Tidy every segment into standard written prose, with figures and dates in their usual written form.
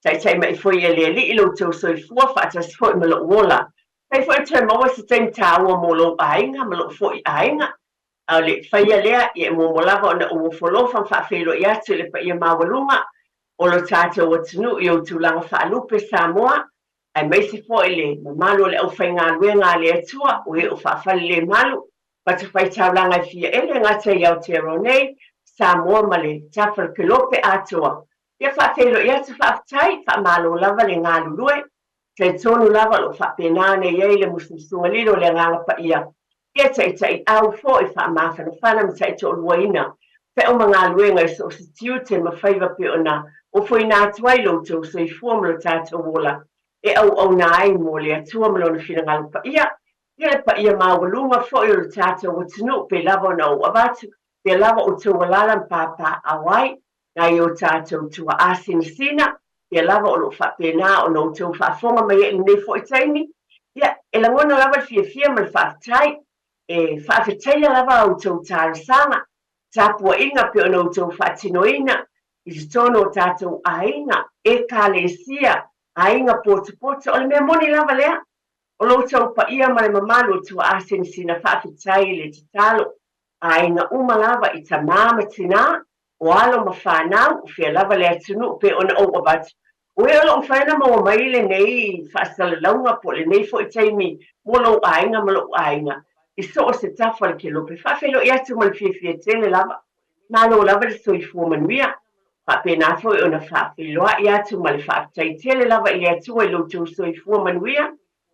Taitai mai foi e le Alii lo outou soifua faatasi foi ma lou ola. Fai foi ona toe maua se taimi taua mo lou aiga ma lou foi aiga. A o le i faia lea, ia e muamua lava ona ou ofo alofa ma faafeiloai atu i le paia maualuga o lo tatou atunuu i ou tulaga faalupe Samoa, aemaise foi le mamalu o le aufaigaluega a le Atua o e o faafalelemalu fatafaitaulaga e fia e le gata i Aotearoa nei, Samoa ma le tafa o le kelope atoa. Ia faafeiloai atu, faafetai, faamalo lava le galulue. Talitonu lava o lo o faapena ona i ai le musumusuga lilo o le Agaga Paia ia taitaiau foi faamafanafana ma taitoaluaina feau ma galuega i so o se tiute ma faiva pei ona ofoina atu ai lo outou soifua ma lo tatou ola e auauna ai mo le Atua ma Lona finagalo paia. Ia le paia maualuga foi o lo tatou atunuu pei lava ona ou avatu, pea lava outou alaala ma papaaao ai nai o tatou tuaa sinasina, pea lava o lo o faapena ona outou faafofoga mai ai i lenei foi taimi. Ia, e lagona lava le fiafia ma le faafetai. E faafetaia lava a outou talosaga, tapuaiga pei ona outou faatinoina i totonu o tatou aiga, Ekalesia, aiga potopoto. O le mea moni lava lea, o lo outou paia ma le mamalu o tuaa sinasina faafetai i le tatalo. Aiga uma lava i tamā ma tinā, o alo ma fanau, o fea lava le atunuu pei ona ou avatu. O e o lo o mafai ona maua mai lenei faasalalauga po o lenei foi taimi mo lou aiga ma lou aiga i so o se tafa o le kelope. Faafeiloai atu ma le fiafia tele lava. Malo lava le soifua manuia. Faapena foi ona faafeiloai atu ma le faafetai tele lava i le Atua i lo outou soifua manuia.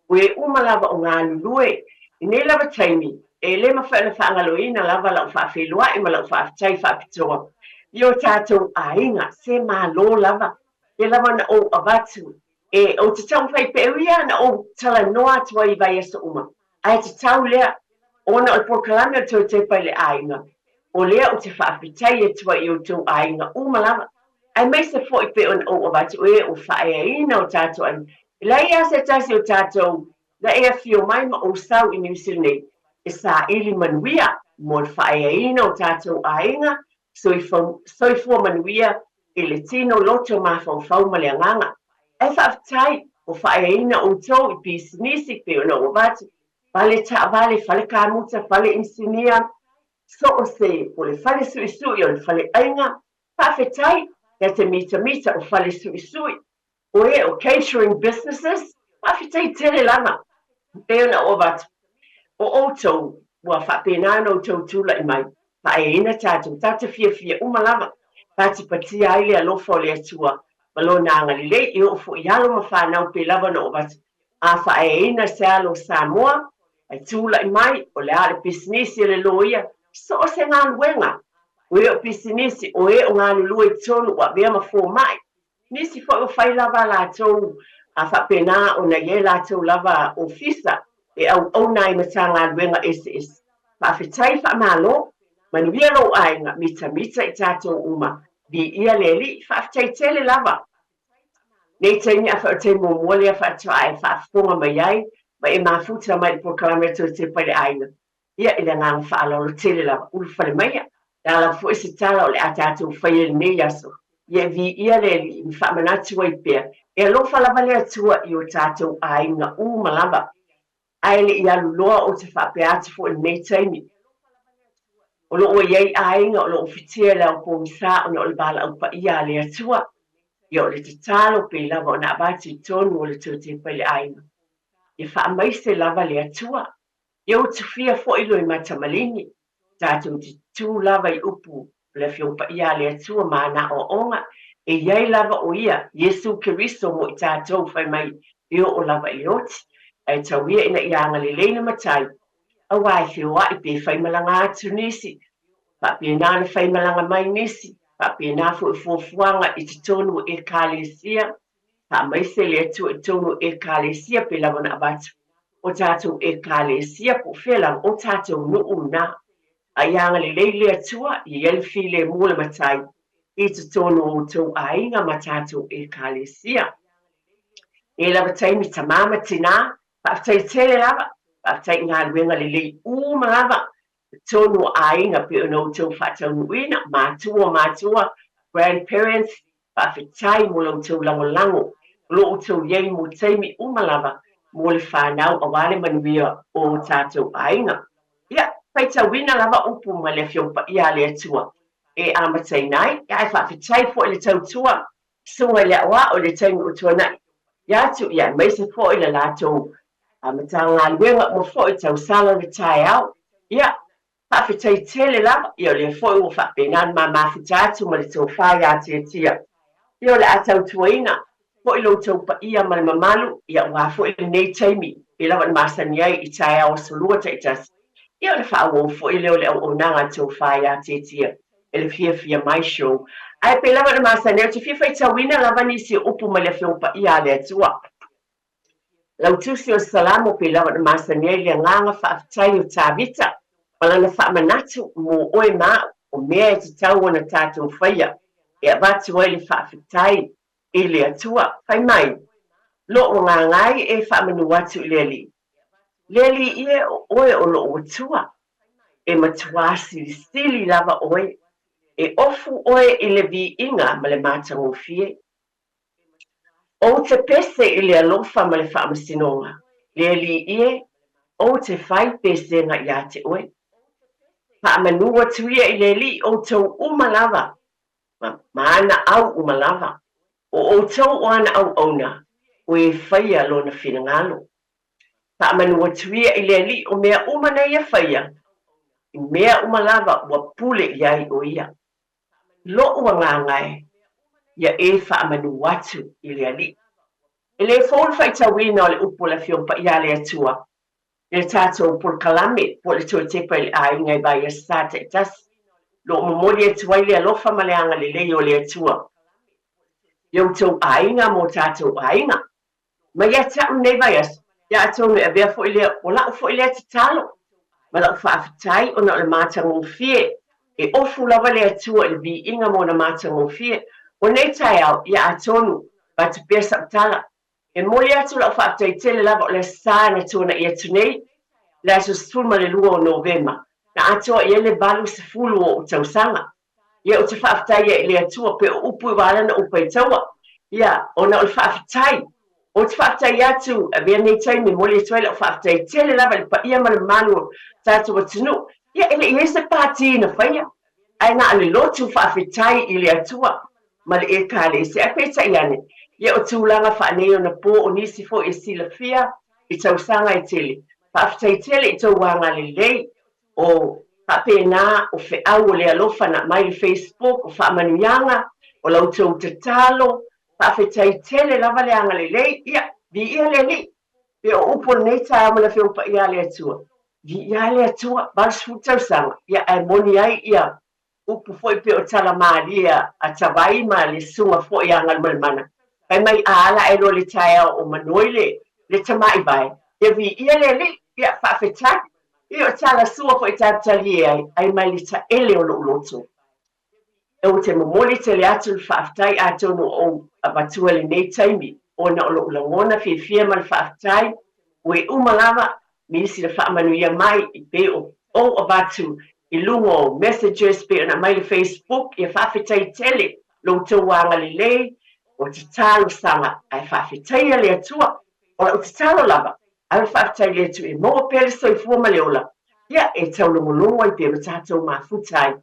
O e uma lava o galulue i nei lava taimi, e le mafai ona faagaloina lava lau faafeiloai ma lau faafetai faapitoa i o tatou aiga. Se malo lava, pei lava ona ou avatu e ou te taumafai peu ia na ou talanoa atu ai i vaiaso uma, ae tatau lea ona o le polokalame o le Toe Tepa i le Aiga, o lea ou te faafetai atu ai i outou aiga uma lava, aemaise foi pei ona ou avatu e ua faaeaina o tatou aiga. E leai lava se tasi o tatou na e afio mai ma ou sau i Niu Sila nei e saili manuia mo le faaeaina o tatou aiga, soifua manuia i le tino, loto, mafaufau ma le agaga. Ae faafetai ua faaeaina outou i pisinisi pei ona ou avatu, fale taavale, fale kamuta, fale inisinia, so o se, o le fale suisui, o le fale aiga. Faafetai ia te mitamita o fale suisui, o e o catering businesses, faafetai tele lava. Pei ona ou avatu, o outou ua faapena ona outou tulai mai, faaeaina tatou, tatou te fiafia uma lava, patipatia ai le alofa o le Atua ma Lona agalelei, e oo foi i alo ma fanau pei lava ona ou avatu, a faaeaina se alo Samoa, ae tulai mai, o le a le pisinisi a le loia, so o se galuega, o e o pisinisi, o e o galulue i totonu ua avea ma fomai. Nisi foi ua fai lava a latou a faapena ona i ai latou lava ofisa e auauna ai Matagaluega eseese. Faafetai faamalo. Manuia lou aiga, mitamita i tatou uma. Viia le Alii. Faafetai tele lava. Nei taimi a o taimi muamua lea faatoa e faafofoga mai ai ma e mafuta mai i le polokalame a Toe Tepa i le Aiga. Ia, i le agaga faaaloalo tele lava, ulufale maia. Le a lava foi se tala o le a tatou faia i lenei aso, ia e viia le Alii ma faamanatu ai pea, e alofa lava le Atua i o tatou aiga uma lava. Ae le i alu loa ou te faapea atu foi i lenei taimi, o lo o i ai aiga o lo o fitia i le ao pogisa ona o le valaau paia a le Atua. Ia o le tatalo pei lava ona avatu i totonu o le Toe Tepa i le Aiga, ia faamaise lava le Atua. Ia utufia foi loimata maligi, tatou te tu lava i upu o le Afioga Paia a le Atua ma ana aoaoga, e i ai lava o Ia, Iesu Keriso mo i tatou fai mai e oo lava i le oti, ae tau ia ina ia agalelei le Matai, auā e feoaʻi pe faimalaga atu nisi, faapena ona faimalaga mai nisi, faapena foi o fuafuaga i totonu o Ekalesia, Faamaise le Atua i totonu o Ekalesia pei lava ona avatu o tatou Ekalesia po o fea lava o tatou nuu na. A ia agalelei le Atua ia i ai le filemu o le Matai i totonu o outou aiga ma tatou Ekalesia. Nei lava taimi tamā ma tinā, faafetai tele lava, faafetai i galuega lelei uma lava i totonu o aiga pei ona outou faataunuuina, matua o matua, grandparents. Faafetai mo la outou lagolago o lo o outou i ai mo taimi uma lava mo le fanau aua le manuia o o tatou aiga. Ia, faitauina lava upu ma le Afioga Paia a le Atua e amataina ai, ae faafetai foi i le tautua susuga i le aoao i le taimi ua tuanai atu, ia aemaise foi le latou Matagaluega uma foi tausala le taeao. Ia, Faafetai tele lava, ia o lea foi ua faapena ona ma mafuta atu ma le tofa ia Tiatia. Ia o le a tautuaina foi lo outou paia ma le mamalu, ia aua foi lenei taimi e lava ona masani ai i taeao aso lua taitasi, ia ona faaauau foi lea o le auaunaga a le tofa ia Tiatia e le fiafia mai show. Ae pei lava ona masani ai, ou te fia faitauina lava nisi o upu mai le Afioga Paia a le Atua. Lau Tusi o Salamo pei lava ona masani ai le agaga faafetai o Tavita ma lana faamanatu mo oe ma au, o mea e tatau ona tatou faia e avatu ai le faafetai i le Atua. Fai mai, Loʻu agaga e e faamanu atu i le Alii. Le Alii e, o oe o loʻu Atua. E matuā silisili lava oe. E ofu oe i le viiga ma le matagofie. Ou te pese i le alofa ma le faamasinoga, le Alii e, ou te fai pesega iā te oe. Faamanu atu ia i le Alii outou uma lava, ma, ma ana au uma lava. O outou o ana auauna, o e faia lona finagalo. Faamanu atu ia i le Alii o mea uma na ia faia, i mea uma lava ua pule i ai o ia. Loʻu agaga e, ia e faamanu atu i le Alii. E le fou le faitauina o le upu o le Afioga Paia a le Atua i le tatou polokalame po o le toe tepa i le aiga i vaiaso sa taitasi. Lo o momoli atu ai le alofa ma le agalelei o le Atua i outou aiga ma o tatou aiga. Mai ia te au lenei vaiaso, ia atonu e avea foi lea, o la'u foi lea tatalo ma la'u faafetai ona o le matagofie, e ofu lava le Atua i le viiga ma ona matagofie. O lenei taeao, ia atonu, avatu pea sa'u tala, e momoli atu la'u faafetai tele lava o le Aso Sa na tuana'i atu nei, le aso 12 o Novema, na atoa i ai le 80 o o'u tausaga. Ia ou te faafetai ai i le Atua pe o upu i ua ala na ou faitaua, ia, ona o le faafetai. Ou te faafetai atu, avea lenei taimi e momoli atu ai lau faafetai tele lava i le paia ma le mamalu o le tatou atunuu. Ia, e le i i ai se pati na faia, ae na o le lotu faafetai i le Atua ma le Ekalesia. Ae peitai ane, ia o tulaga faaneionapo o nisi foi e silafia i tausaga e tele. Faafetai tele i tou agalelei. O faapena o feau o le alofa na aumai i le Facebook, o faamanuiaga, o la outou tatalo, faafetai tele lava le agalelei, ia, viia le Alii. Pe o upu o lenei taeao ma le Afioga Paia a le Atua, viia le Atua, 80 tausaga, ia ae moni ai ia upu foi pei o tala malie a Tavai ma le susuga foi a Galumalemana, fai mai a ala ae loa le taeao o Manoi le le tamaivae, ia viia le Alii, ia faafetai. Ia o tala sua foi tatou talie ai, ai mai le taele o lou loto. Ou te momoli tele atu le faafetai atonu o ou avatua i lenei taimi ona o lou lagona fiafia ma le faafetai ua e uma lava nisi na faamanuia mai i pei o ou avatu i luga o messages pei ona aumai le Facebook ia faafetai tele lo outou agalelei o tatalosaga ae faafetaia le Atua o lau tatalo lava ae o le faafetai le Atua e maua pea le soifua ma le ola ia e taulogologo ai pea ma tatou mafuta ai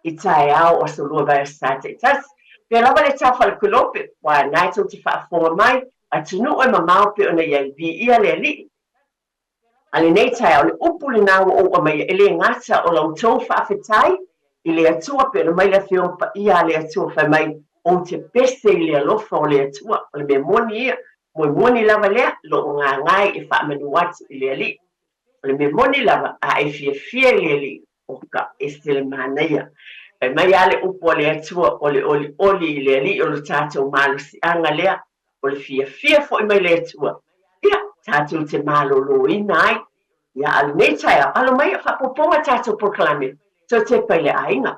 i taeao o aso lua vaiaso sa taitasi pea lava le tafa le kulope ua na e tou te faafofoga mai atunuu e mamao pei ona i ai viia le Alii. A lenei taeao, o le upu lena ua ou aumaia, e le gata o la outou faafetai i le Atua, pei ona aumai le Afioga Paia a le Atua, fai mai, Ou te pese i le alofa o le Atua. O le mea moni ia, moe moni lava lea, lou agaga e faamanu atu i le Alii. O le mea moni lava, a e fiafia i le Alii, o ka ese le manaia. Fai mai lava le upu a le Atua, o le olioli i le Alii o lo tatou malosiaga lea, o le fiafia foi mai le Atua, ia, tatou te maloloina ai. Ia, a o lenei taeao, alo mai a faaopoopoga tatou polokalame, toe tepa i le aiga.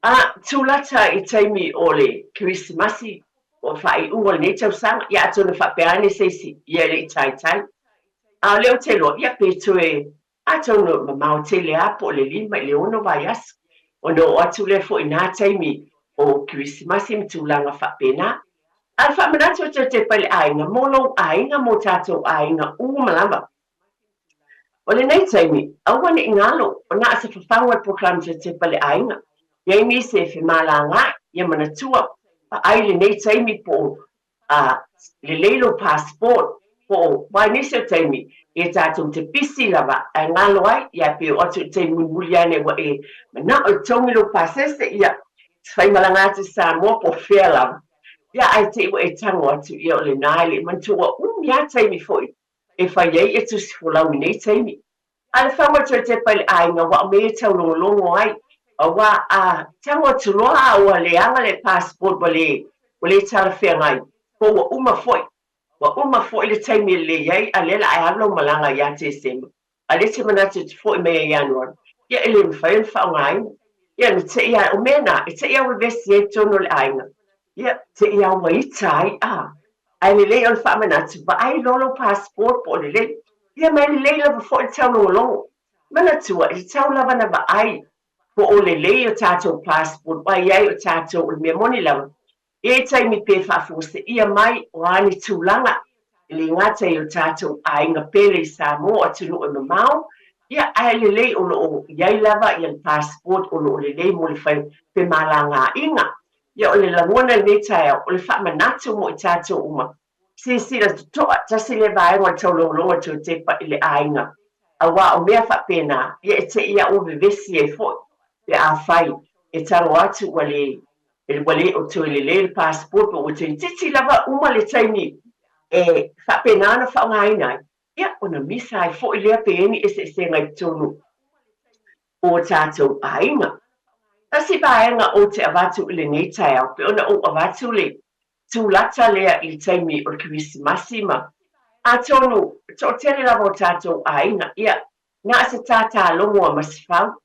A tulata i taimi o le Kerisimasi, o faaiuga o lenei tausaga, ia atonu e faapea ane se isi, ia e le i taitai. A o lea ou te iloa, ia pe toe Atonu e mamao tele a po o le 5 i le 6 vaiaso ona oo atu lea foi i na taimi o Kerisimasi ma tulaga faapena. A o le faamanatu e toe tepa i le aiga, mo lou aiga, mo tatou aiga uma lava. O lenei taimi, aua ne i galo, o na o se fafagu a le polokalame toe tepa i le aiga. I ai nisi e femalagaai, ia manatua, vaai lenei taimi po o a lelei lou passport po o aua i nisi o taimi ia tatou te pisi lava ae galo ai ia pe oo atu i le taimi mulimuli ane ua e manao e totogi lou pasese ia faimalaga atu i Samoa po o fea lava ia ae te i ua e tago atu ia o lena e le i manatua ua umi a taimi foi e fai ai ia tusi folau i nei taimi. A le fagu e toe tepa i le aiga ua aumai e taulogologo ai, aua a tago atu loa a ua leaga le passport ua le ua le talafeagai, po ua uma foi, ua uma foi le taimi e lelei ai, a lea la a e alu lau malaga ia Tesema, a lea e te manatu e te foi mai ia Ianuari, ia e le mafai ona faaaogaina. Ia na te i a, o mea na, e te i a vevesi ai totonu o le aiga, ia te i a ua ita ai, a. Ae lelei o le faamanatu, vaai loa lou passport po o lelei. Ia ma e lelei lava foi le taulogologo. Manatua, e tatau lava ona vaai po o lelei o tatou passport aua e i ai o tatou, o le mea moni lava, e i ai taimi pe faafuaseia mai o a ni tulaga, e le gata i o tatou aiga pele i Samoa, o atunuu e mamao, ia ae lelei o lo o i ai lava ia le passport o lo o lelei mo le femalagaaiga. Ia o le lagona i lenei taeao, o le faamanatu mo i tatou uma, silasila totoa, tasi lea vaega o le taulogologo e toe tepa i le aiga, aua o mea faapena, ia e te i a ua vevesi ai foi, pe afai e tago atu ua le, ua le o toe lelei le passport pe ua toeitiiti lava uma le taimi e faapena ona faaaogaina ai, ia ona misa ai foi lea pe i ai ni eseesega i totonu o tatou aiga. Tasi vaega ou te avatu i lenei taeao, pei ona ou avatu le tulata lea i le taimi o le Kerisimasi ma, atonu, toatele lava o tatou aiga, ia, na o se tātālogo a Masefau.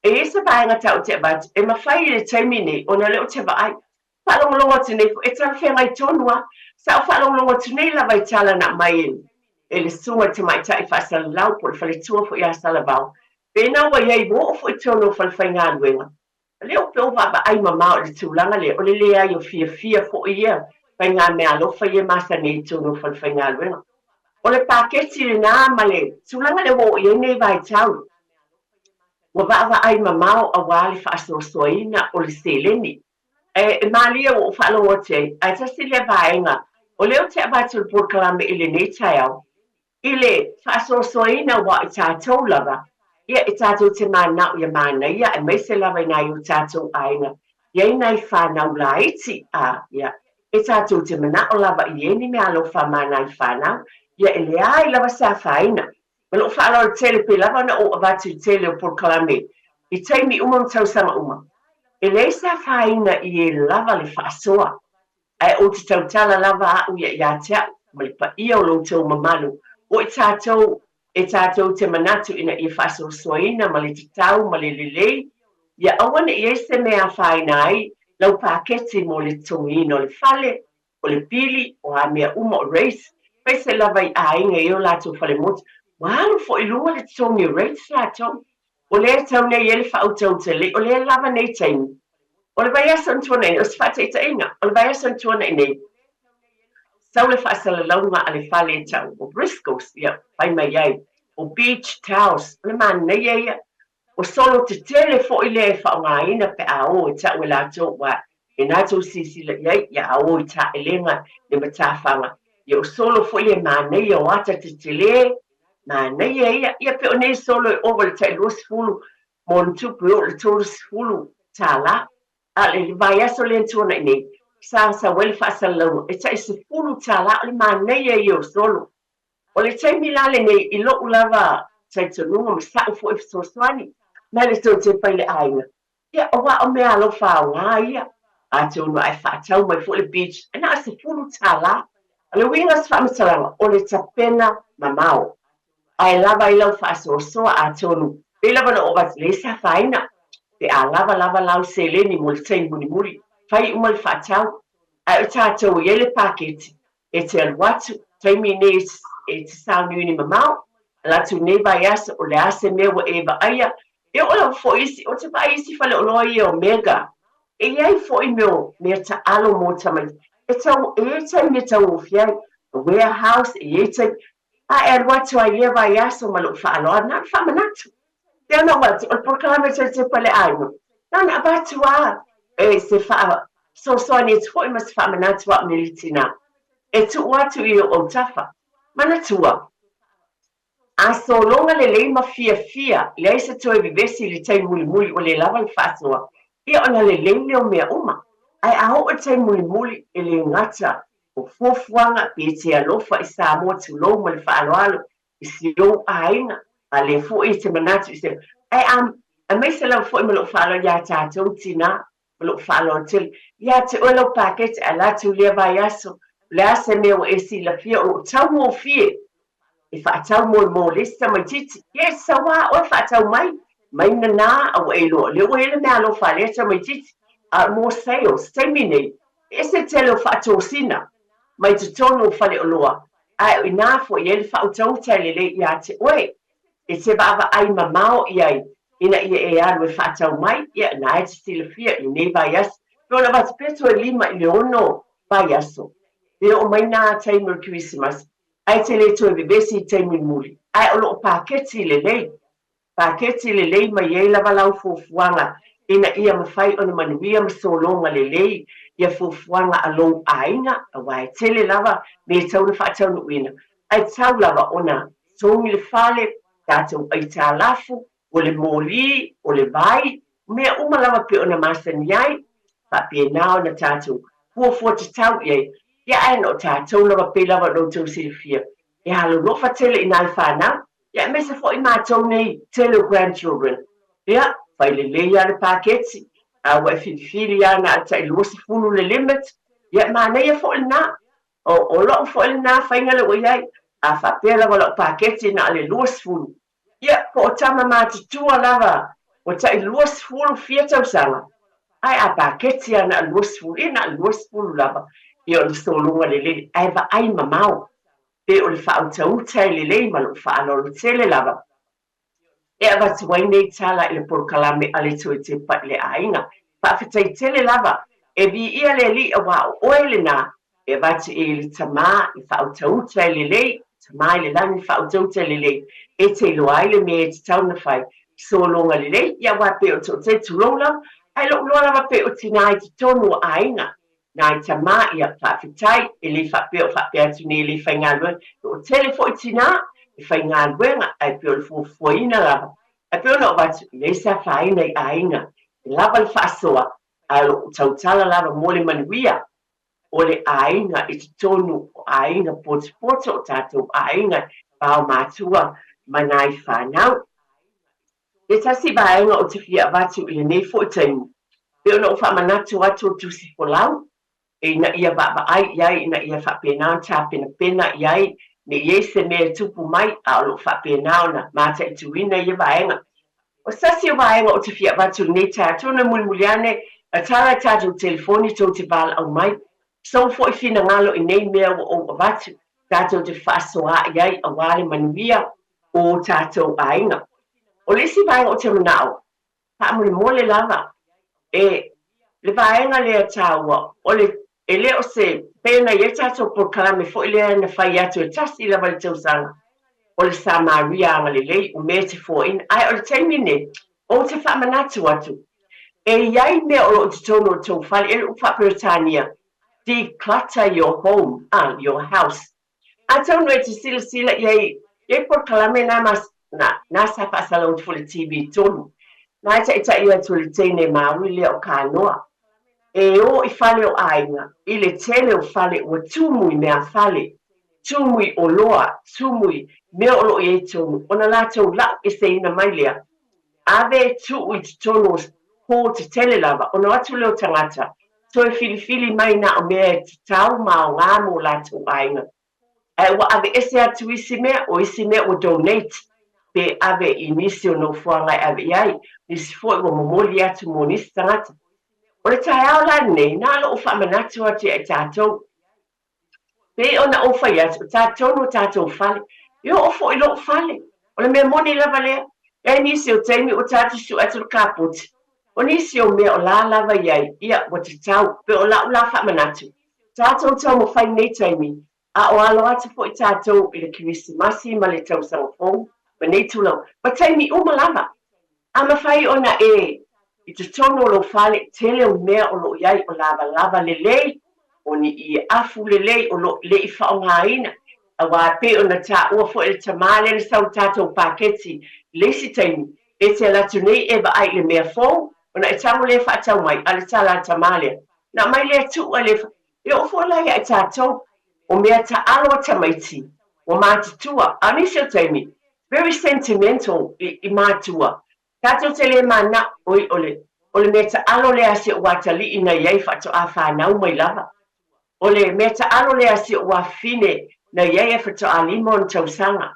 E i ai se vaega tau te avatu, e mafai i le taimi nei ona o lea ou te vaai, Faalogologo atu nei foi, e talafeagai tonu lava. Sa ou faalogologo atu nei lava i tala na aumai e le susuga i le tamaitai faasalalau po o le faletua foi ia Salavao, pēnā ua i ai ua oo foi i totonu o falefaigaluega. O lea ou te vaavaai mamao i le tulaga lea, o le leai o fiafia foi ia faigameaalofa ia e masani ai i totonu o falefaigaluega. O le paketi lena ma le tulaga lea ua oo i ai nei vaitau, ua vaavaai mamao aua le faasoasoaina o le seleni. E malie ua ou faalogo atu ai, ae tasi lea vaega o lea ou te avatu le polokalame i lenei taeao, i le faasoasoaina aua o i tatou lava, ia e tatou te mananao ia manaia aemaise lava i nai o tatou aiga, i ai nai fanau laiti, a, ia, e tatou te manao lava i ai ni meaalofa ma nai fanau, ia e leai lava se afaina. Ma lou faaaloalo tele pei lava ona ou avatu i tele o polokalame i taimi uma ma tausaga uma. E leai se afaina i e lava le faasoa, ae ou te tautala lava au ia ia te au ma le paia o lo outou mamalu, o i tatou e tatou te manatu ina ia faasoasoaina ma le tatau ma le lelei, ia aua ne i i ai se mea e afaina ai lau paketi mo le totogiina o le fale, o le pili, o a mea uma, o rates, aemaise lava i aiga e i ai o latou falemotu, ua alu foi i luga le totogi o rates latou. O lea e tau nei ai le faautauta lelei, o lea lava nei taimi. O le vaiaso na tuanai nei, o se faataitaiga, o le vaiaso na tuanai nei, sau le faasalalauga a le fale e tau o Briscoes, ia, fai mai ai, o beach towels, o le manaia ia, O solo tetele foi lea e faaaogaina pe a o e tau e latou aua e na tou silasila i ai ia a o i taelega le matafaga ia o solo foi lea e manaia o ata tetele manaia ia ia pe o nei solo e ova i le tai 20 ma ona tupu e oo i le $30 a o le vaiaso lea na tuanai nei sa sau ai le faasalalauga e tai $10 o le manaia ia o solo. O le taimi la lenei i lo'u lava talitonuga ma sa'u foi fesoasoani mai le tou tepa i le aiga, ia aua o meaalofa aoga ia, atonu a e faatau mai foi le beach e na o le $10. O le uiga o se faamatalaga, o le tapena mamao, ae lava ai lau faasoasoa atonu pei lava ona ou avatu leai se afaina pe a lava lava lau seleni mo le taimi mulimuli, fai uma le faatau, ae o tatou e i ai le paketi E te alu atu, taimi nei e te sauniuni mamao, ala atu i nei vaiaso, o le a se mea ua e vaaia? E oo lava foi isi, ou te vaai isi faleoloa ia o Mega. E i ai foi mea o mea taalo mo tamaiti e tau, e i ai taimi e tauofia ai, warehouse, e i ai taimi, a e alu atu ai i lea vaiaso ma lou faaaloalo, na ona faamanatu. Pei ona ou atu, o le polokalame e toe le aiga, na ona avatu lava e se faasoasoani atu foi ma se faamanatu a au nei le tinā, e tuu atu i ou autafa. Manatua, a sologa lelei ma fiafia, leai se toe vevesi i le taimi mulimuli ua le lava le faasoa, ia ona lelei lea o mea uma. Ae a oo i le taimi mulimuli, e le gata o fuafuaga pe e te alofa i Samoa tulou ma le faaaloalo i si ou aiga, a lea foi e te manatu i se ae a aemaise lava foi ma lou faaaloalo iā tatou tinā ma lou faaaloalo tele ia te oe lau paketi ae la atu lea vaiaso o le a se mea ua e silafia o loo taugofie e faatau mo mo le isi tamaititi ia e sau a oe faatau mai mai nanā a ua e iloa lea ua i ai le meaalofa a lea tamaititi a mo sales taimi nei e ese tele o faatosina mai totonu o faleoloa ae o inā foi e i ai le faautauta e lelei ia te oe e te vaavaai mamao i ai ina ia e alu e faatau mai, ia, na e te silafia i lenei vaiaso, pe ona avatu pea toe 5 i le 6 vaiaso, e oo mai nā taimi o le Kerisimasi, ae te le toe vevesi i taimi mulimuli, ae o lo o paketi lelei. Paketi lelei mai ai lava lau fuafuaga ina ia mafai ona manuia ma sologa lelei ia fuafuaga a lou aiga, aua e tele lava mea e tatau ona faataunuuina, ae tatau lava ona togi le fale, tatou aitalafu, o le moli, o le vai, mea uma lava pei ona masani ai, faapena ona tatou fuafua tatau i ai, ia ae na o tatou lava pei lava ona outou silafia, e alolofa tele i nai fanau, ia aemaise foi matou nei tele o grandchildren, ia, fai lelei lava le paketi, a ua e filifili lava na o le tai 20 le limit, ia manaia foi lena. O lou foi lena faiga lea ua i ai, a faapea lava lau paketi na o le 20, ia, po o tama matutua lava ua tai 20 fia tausaga, ae a paketi lava na o le 20, ia na o le 20 lava, ia o le sologa lelei, ae vaai mamao, pe o le faautauta e lelei ma lou faaaloalo tele lava. E avatu ai nei tala i le polokalame a le Toetepa i le Aiga. Faafetai tele lava. E viia le Alii auā o oe lenā e avatu i ai le Tamā i faautauta e lelei, Tamā i le lagi i faautauta e lelei, e te iloa ai le mea e tatau ona fai. Sologa lelei, ia auā pei o toatele, tulou lava, ae lou iloa lava pei o tinā i totonu o aiga. Nai tamā, ia, faafetai, e le faapea o faapea atu nei e le faigaluega, e toatele foi tinā e faigaluega, ae pei o le fuafuaina lava, ae pei ona ou avatu, e leai se afaina i aiga, e lava le faasoa, ae o lo o tautala lava mo le manuia o le aiga i totonu o aiga potopoto, o tatou aiga vaomatua ma nai fanau. Se tasi vaega ou te fia avatu i lenei foi taimi, pei ona ou faamanatu atu o le tusi folau, ina ia vaavaai i ai ina ia faapena ona tapenapena i ai ne i i ai se mea e tupu mai, a o lo o faapena ona mataituina ia vaega. O se tasi o vaega ou te fia avatu i lenei taeao, atonu e mulimuli ane, a tala i tatou telefoni tou te valaau mai, sou foi finagalo i nei mea ua ou avatu, tatou te faasoa i ai aua le manuia o tatou aiga. O le isi vaega ou te manao, faamolemole lava, e, le vaega lea taua, o le, e le o se, pei ona i ai tatou polokalame foi lea na fai atu e tasi lava i le tausaga, o le Samaria agalelei, o mea e te foaina. Ae o le taimi lenei, ou te faamanatu atu, e i ai mea o lo o i totonu o le tou fale, e le o faa-Peretania, declutter your home, ah, your house. Atonu e te silasila i ai, i ai polokalame na mas, na, na sa faasalau atu foi i le TV 3. Na e taʻitaʻi atu e le teine Māori lea o Kānoa. E o i fale o aiga, i le tele o fale ua tumu i meafale, tumu i oloa, tumu i mea o lo o i ai tonu, ona latou lau eseina mai lea, ave tuu i totonu o hall tetele lava, ona o atu lea o tagata, toe filifili mai na o mea e tatau ma aoga mo latou aiga. Ae ua aveese atu isi mea, o isi mea ua donate pe ave i nisi o nofoaga e ave i ai, nisi foi ua momoli atu mo nisi tagata. O le taeao la lenei, na lou faamanatu atu ia i tatou, Pei ona ou fai atu, o tatou no tatou fale. E oo foi i lou fale. O le mea moni lava lea. E ai nisi o taimi ua tatou sue atu le kapoti. O nisi o mea o la lava i ai, ia, ua tatau, pe o la'u la faamanatu, tatou taumafai i lenei taimi, a o alo atu foi tatou i le Kerisimasi ma le Tausaga Fou ma nei tulaga, ma taimi uma lava. A mafai ona e i totonu o lou fale, tele o mea o lo o i ai o lavalava lelei, o ni ie afu lelei o lo o le i faaaogaina, aua e pei ona taua foi e le tamā lea na sau i le tatou paketi i le isi taimi, e te alu atu nei e vaai i le mea fou, ona e tago lea e faatau mai, a o le tala a le tamā lea, na aumai lea tuu a le E oo foi la ia i tatou, o mea taalo a tamaiti, ua matutua, a o nisi o taimi, very sentimental i, i matua. Tatou te le manao, oi, o le, o le mea taalo lea a si ou atalii na i ai faatoa fanau mai lava. O le mea taalo lea a si ou afafine na i ai e faatoa lima ona tausaga.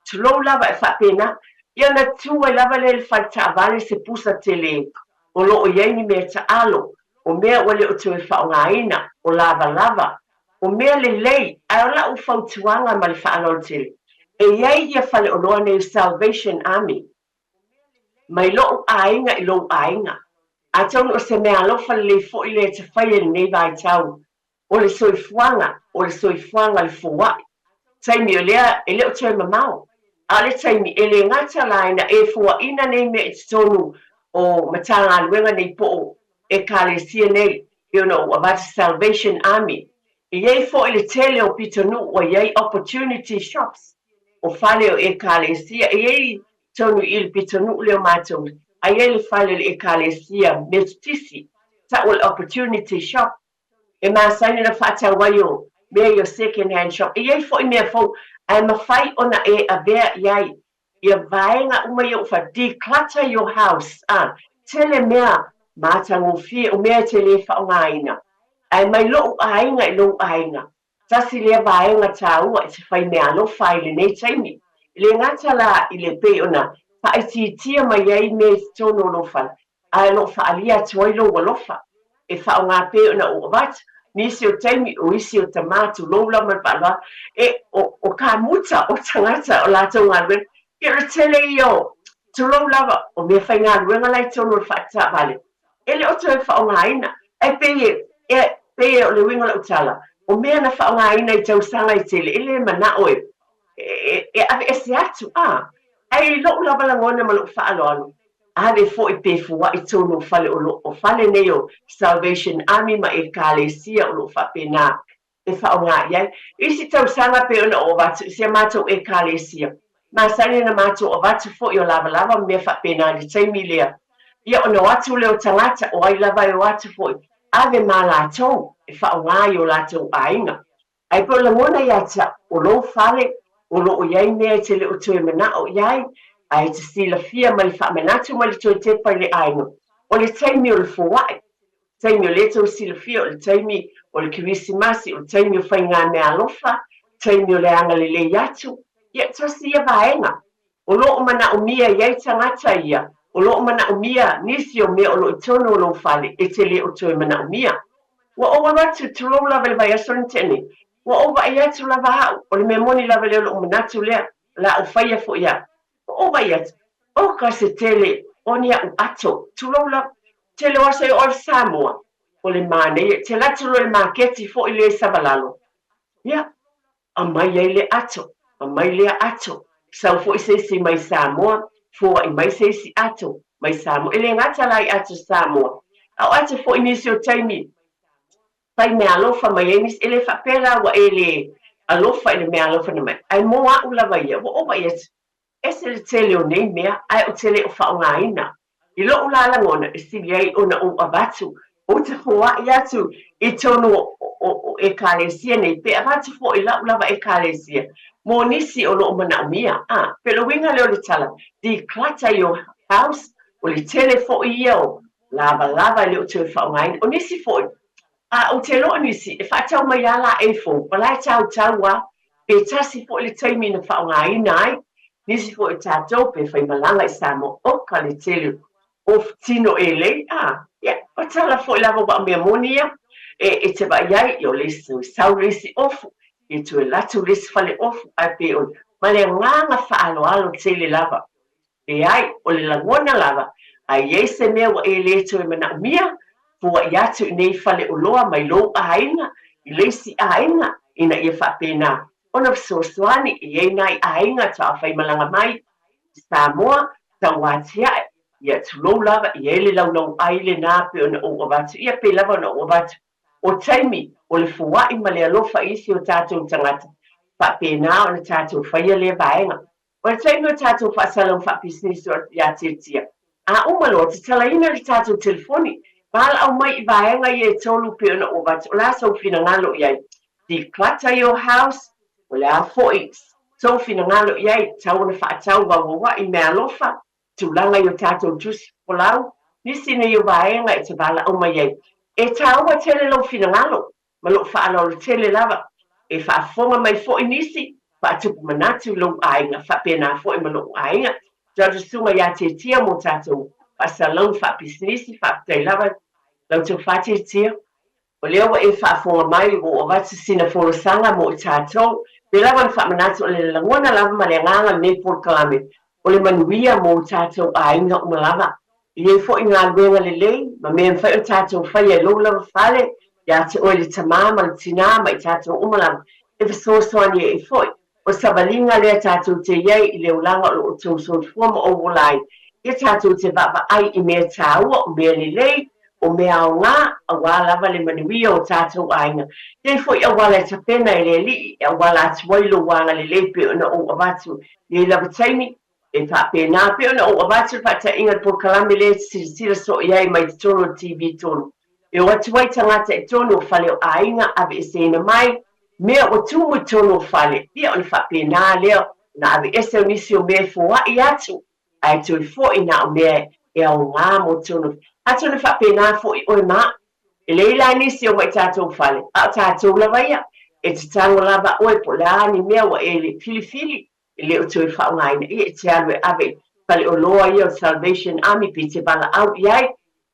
Tulou lava e faapena. Ia ona tu ai lava lea i le fale taavale se pusa tele o lo o i ai ni mea taalo, o mea ua le o toe faaaogaina, o lavalava, o mea lelei, ae o lau fautuaga ma le faaaloalo tele, e i ai ia faleoloa nei o Salvation Army, mai lou aiga i lou aiga. Atonu o se meaalofa lelei foi lea e te faia i lenei vaitau O le soifuaga, o le soifuaga le foai. Taimi o lea e le o toe mamao. A o le taimi e le gata la ina e foaina nei mea i totonu o Matagaluega nei po o Ekalesia nei, pei ona ou avatu Salvation Army. E i ai foi le tele o pitonuu ua i ai opportunity shops, o fale o Ekalesia. E i ai tonu i le pitonuu lea o matou, a i ai le fale o le Ekalesia Metotisi, tau o le opportunity shop. E masani ona faatau ai o mea ia o second hand shop. E i ai foi mea fou ae mafai ona e avea i ai ia vaega uma ia ua fai, declutter your house, a, tele mea matagofie o mea e te le faaaogaina ae mai lou aiga i lou aiga. Tasi lea vaega taua e te fai meaalofa ai i lenei taimi. E le gata la i le pei ona faaitiitia mai ai mea i totonu o lou fale, ae o lo o faaalia atu ai lou alofa e faaaoga pei ona ou avatu. Nisi o taimi, o isi o tama, tulou lava ma le faaaloalo, e, o, o kamuta, o tagata, o latou galuega, ia o le tele ia o, tulou lava, o mea faigaluega la i totonu o le faataavale, e le o toe faaaogaina. Ae pei e, e, pei e o le uiga o lau tala, o mea na faaaogaina i tausaga e tele, e le manao e, e, e aveese atu, a. Ae i lou lava lagona ma lou faaaloalo, ave foi pe foai tonu o fale o lo o fale nei o Salvation Army ma Ekalesia o lo o faapena e faaaoga i ai. Isi tausaga pei ona ou avatu i si a matou Ekalesia, masani ona matou avatu foi o lavalava ma mea faapena i le taimi lea. Ia ona o atu lea o tagata, o ai lava e o atu foi, ave ma latou e faaaoga i o latou aiga. Ae pei o lagona ia te au, o lou fale, o lo o i ai mea e te le o toe manao i ai, ae e te silafia ma le faamanatu ma le toe tepa i le aiga, o le taimi o le foai, taimi o lea tou silafia, o le taimi o le Kerisimasi, o le taimi o faigameaalofa, taimi o le agalelei atu, ia, tasi ia vaega. O lo o manaomia i ai tagata ia, o lo o manaomia nisi o mea o lo o i totonu o lou fale e te le o toe manaomia. Ua ou alu atu, tulou lava i le vaiaso na tea nei, ua ou vaai atu lava au, o le mea moni lava lea o lou manatu lea, o le a ou faia foi au. Ua ou vaai atu, oka se tele o ni aʻu ato, tulou lava, tele o aso e oo i le Samoa, o le manaia, te alu atu loa i le maketi foi lea i Savalalo, ia, Aumai ai le ato, aumai lea ato. Sau foi se isi mai Samoa, foai mai se isi ato mai Samoa. E le gata la i ato Samoa, a o ato foi nisi o taimi fai meaalofa mai ai nisi. E le faapea la ua e le alofa i le meaalofa na mai, ae mo au lava ia, ua ova i atu, Ese le tele o nei mea, ae ou te le o faaaogaina. I loʻu lā lagona e sili ai ona ou avatu, ou te foai atu i tonu o Ekalesia nei, pe avatu foi i lau lava Ekalesia, mo nisi o lo o manaomia. A, pe o le uiga lea o le tala, declutter your house, o le tele foi ia o lavalava e le o toe faaaogaina. O nisi foi, A ou te loa nisi e faatau mai a la e fou, o la e tautau a, pe tasi foi le taimi na faaaogaina ai, nisi foi o tatou pe fai malaga i Samoa, oka le tele o tino e lei, a, ia, o tala foi lava ua mea moni ia, e, e te vaai ai, ia o le isi sau le isi ofu, ia toe alu atu le isi fale ofu, ae pe o, ma le agaga faaaloalo tele lava. Leai, o le lagona lava, A i ai se mea ua e le toe manaomia, foai atu i nei faleoloa mai lou aiga i le isi aiga ina ia faapena ona fesoasoani i ai nai aiga taofaimalaga mai i Samoa tauatiae, ia tulou lava, i ai le laulauai lena pei ona ou avatu, ia pei lava ona ou avatu o taimi o le foai ma le alofa i isi o tatou tagata, faapena ona tatou faia lea vaega. O le taimi o tatou faasalau faapisinisi ia Tiatia, a uma loa, tatalaina le tatou telefoni, valaau mai i vaega ia e tolu pei ona ou avatu, o le a sou finagalo i ai? Declutter your house, o le a foi sou finagalo i ai, tatau ona faatau vauaua'i meaalofa, tulaga i o tatou tusi folau, nisi nei o vaega e te valaau mai ai. E taua tele lou finagalo, ma lou faaaloalo tele lava. E faafofoga mai foi nisi, faatupu manatu i lou aiga, faapena foi ma lou aiga. Judge Susuga ia Tiatia mo tatou faasalalauga faapisinisi, faafetai lava lau tofa Tiatia. O lea ua e faafofoga mai ua ou avatu sina folasaga mo i tatou. Pei lava ona faamanatu o le lagona lava ma le agaga o lenei polokalame o le manuia mo tatou aiga uma lava. E i ai foi galuega lelei ma mea e mafai ona tatou faia i lou lava fale, ia te oe le tama ma le tinā ma i tatou uma lava, e fesoasoani ai foi. O le savaliga lea tatou te i ai i le olaga o lo outou soifua ma ou ola ai, ia tatou te vaavaai i mea taua, o mea lelei, o mea aoga, aua lava le manuia o tatou aiga. E i ai foi auala e tapena e le Alii e auala atu ai lou agalelei pei ona ou avatu i nei lava taimi, E faapena pei ona ou avatu le faataiga i le polokalame lea e te silasila soo i ai mai totonu o le TV tonu. E o atu ai tagata i totonu o fale o aiga, aveeseina mai mea ua tumu i totonu o fale, ia ona faapena lea ona aveese o nisi o mea e foai atu ae toe foi na o mea e aoga mo totonu. Atonu e faapena foi oe ma au. E leai la nisi o mai tatou fale, a o tatou lava ia. E tatalo lava oe po o le a ni mea ua e filifili e le o toe faaaogaina, ia e te alu e ave i faleoloa ia o Salvation Army pe te valaau i ai,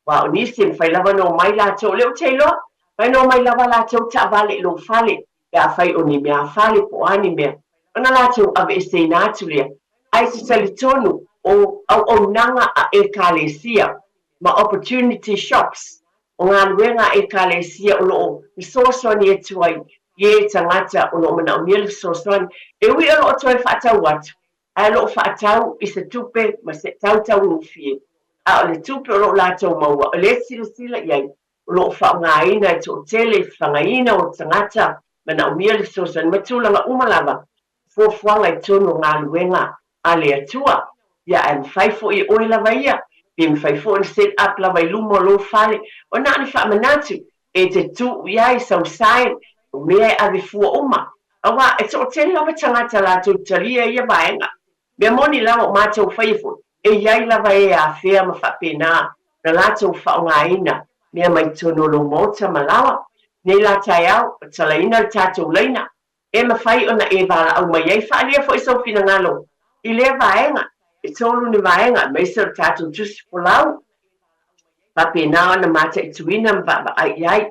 aua o nisi e mafai lava ona omai latou, o lea ou te iloa, mafai ona omai lava latou taavale i lou fale pe afai o ni meafale po o a ni mea, ona latou aveeseina atu lea. Ae e te talitonu o auaunaga a Ekalesia ma opportunity shops, o galuega a Ekalesia o lo o fesoasoani atu ai i e tagata o lo o manaomia le fesoasoani, e ui o lo o toe faatau atu, ae o lo o faatau i se tupe ma se tautaugofie, a o le tupe o lo o latou maua, o lea e silasila i ai, o lo o faaaogaina e toatele i fafagaina o tagata manaomia le fesoasoani ma tulaga uma lava fuafuaga i totonu o galuega a le Atua. Ia, ae mafai foi e oe lava ia, pe mafai foi ona set up lava i luma o lou fale, o na o ni faamanatu e te tuu i ai sau sign, o mea e ave fua uma. Aua e toatele lava tagata latou te talia ia vaega. Mea moni lava o matou faia foi, e i ai lava e afea ma faapena na latou faaaogaina mea mai totonu o lou maota ma laoa. Nei la taeao, o talaina le tatou laina, E mafai ona e valaau mai ai, faaalia foi sou finagalo i lea vaega. E tolu ni vaega, aemaise o le tatou tusi folau, faapena ona mataituina ma vaavaai i ai.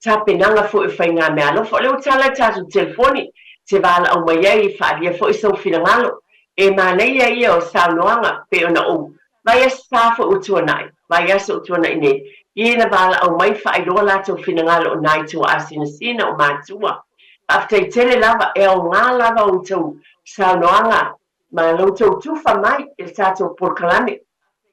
Tapenaga foi o faigameaalofa. O lea ua tala le tatou telefoni, te valaau mai ai e faaalia foi sou finagalo. E manaia ia o saunoaga pei ona ou Vaiaso sa foi ua tuanai, vaiaso ua tuanai nei, i na valaau mai faailoa latou finagalo o nai tuaasinasina o matua. Faafetai tele lava, e aoga lava outou saunoaga ma lo outou tufa mai i le tatou polokalame.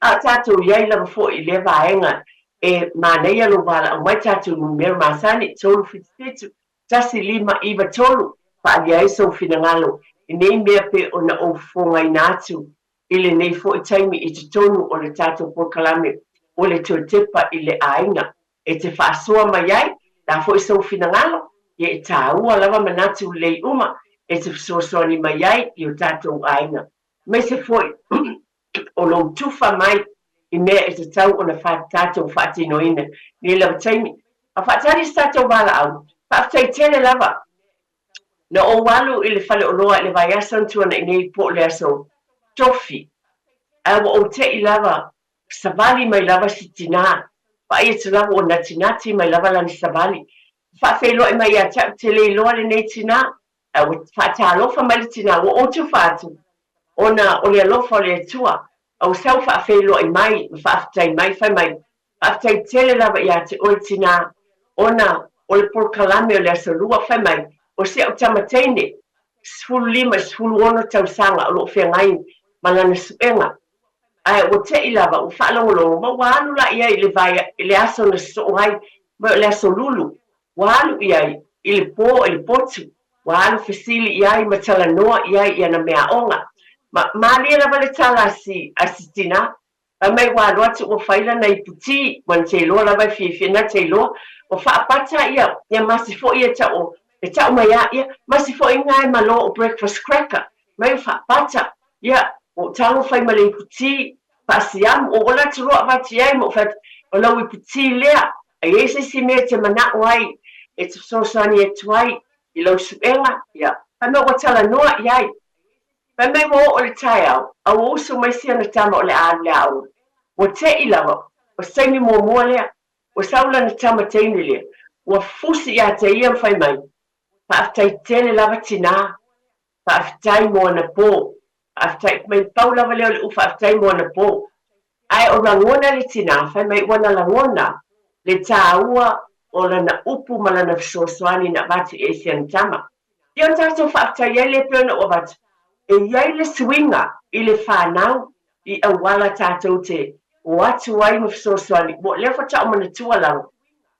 A o tatou i ai lava foi i lea vaega e manaia lou valaau mai tatou numera masani, 377 1593, faaalia ai sou finagalo i nei mea pei ona ou fofogaina atu i lenei foi taimi i totonu o le tatou polokalame o le Toe Tepa i le Aiga e te faasoa mai ai, la foi sou finagalo, ia e tāua lava manatu lelei uma e te fesoasoani mai ai i o tatou aiga, aemaise foi o lou tufa mai i mea e tatau ona tatou faatinoina nei lava taimi. A faatali se tatou valaau, faafetai tele lava Na ou alu i le faleoloa i le vaiaso na tuanai nei po o le aso Tofi, ae ua ou te'i lava, savali mai lava si tinā. Vaai atu lava ua natinati mai lava lana savali. Faafeiloai mai ia te au, te le iloa lenei tinā, ae ua faatalofa mai le tinā, ua ou tufa atu, ona o le alofa o le Atua. A ua sau faafeiloai mai ma faafetai mai, fai mai, Faafetai tele lava ia te oe tinā, ona o le polokalame o le Aso Lua, fai mai, o si au tama teine, 15 i 16 tausaga o lo o feagai ma lana suega, ae ua te'i lava ua faalogologo ma ua alu la i ai i le vae i le aso na sosoo ai, mai o le Aso Lulu, ua alu i ai i le po i le potu, ua alu fesili i ai ma talanoa i ai i ana meaaoga. Ma malie lava le tala a si a si tinā, Fai mai ua alu atu ua fai lana ipu ti, ua na te iloa lava e fiafia na te iloa. Ua faapata ia, ia masi foi e tau, e tau mai a ia, masi foi nga e malo o breakfast cracker. Mai ua faapata, ia, ua ou tago fai ma le ipu ti, faasiamu, ua ou ala atu loa avatu i ai ma ou fai atu, o lau ipu ti lea, a i ai se isi mea e te manao ai, e te fesoasoani atu ai i lau suega, ia, fai mai ua talanoa i ai. Fai mai ua oo le taeao, a ua usu mai si ana tama o le a alu i le aoga. Ua te'i lava, o se taimi muamua lea, ua sau lana tama teine lea, ua fusi ia te ia ma fai mai, Faafetai tele lava tinā, faafetai mo anapō, faafetai, mai pau lava lea o le u faafetai mo anapō. Ae o lagona le tinā, fai mai ua na lagona le tāua o lana upu ma lana fesoasoani na avatu i ai si ana tama. Ia o tatou faafetai ai lea pei ona ou avatu, e i ai le suiga i le fanau i auala tatou te o atu ai ma fesoasoani, ua lea faatoa ou manatua lava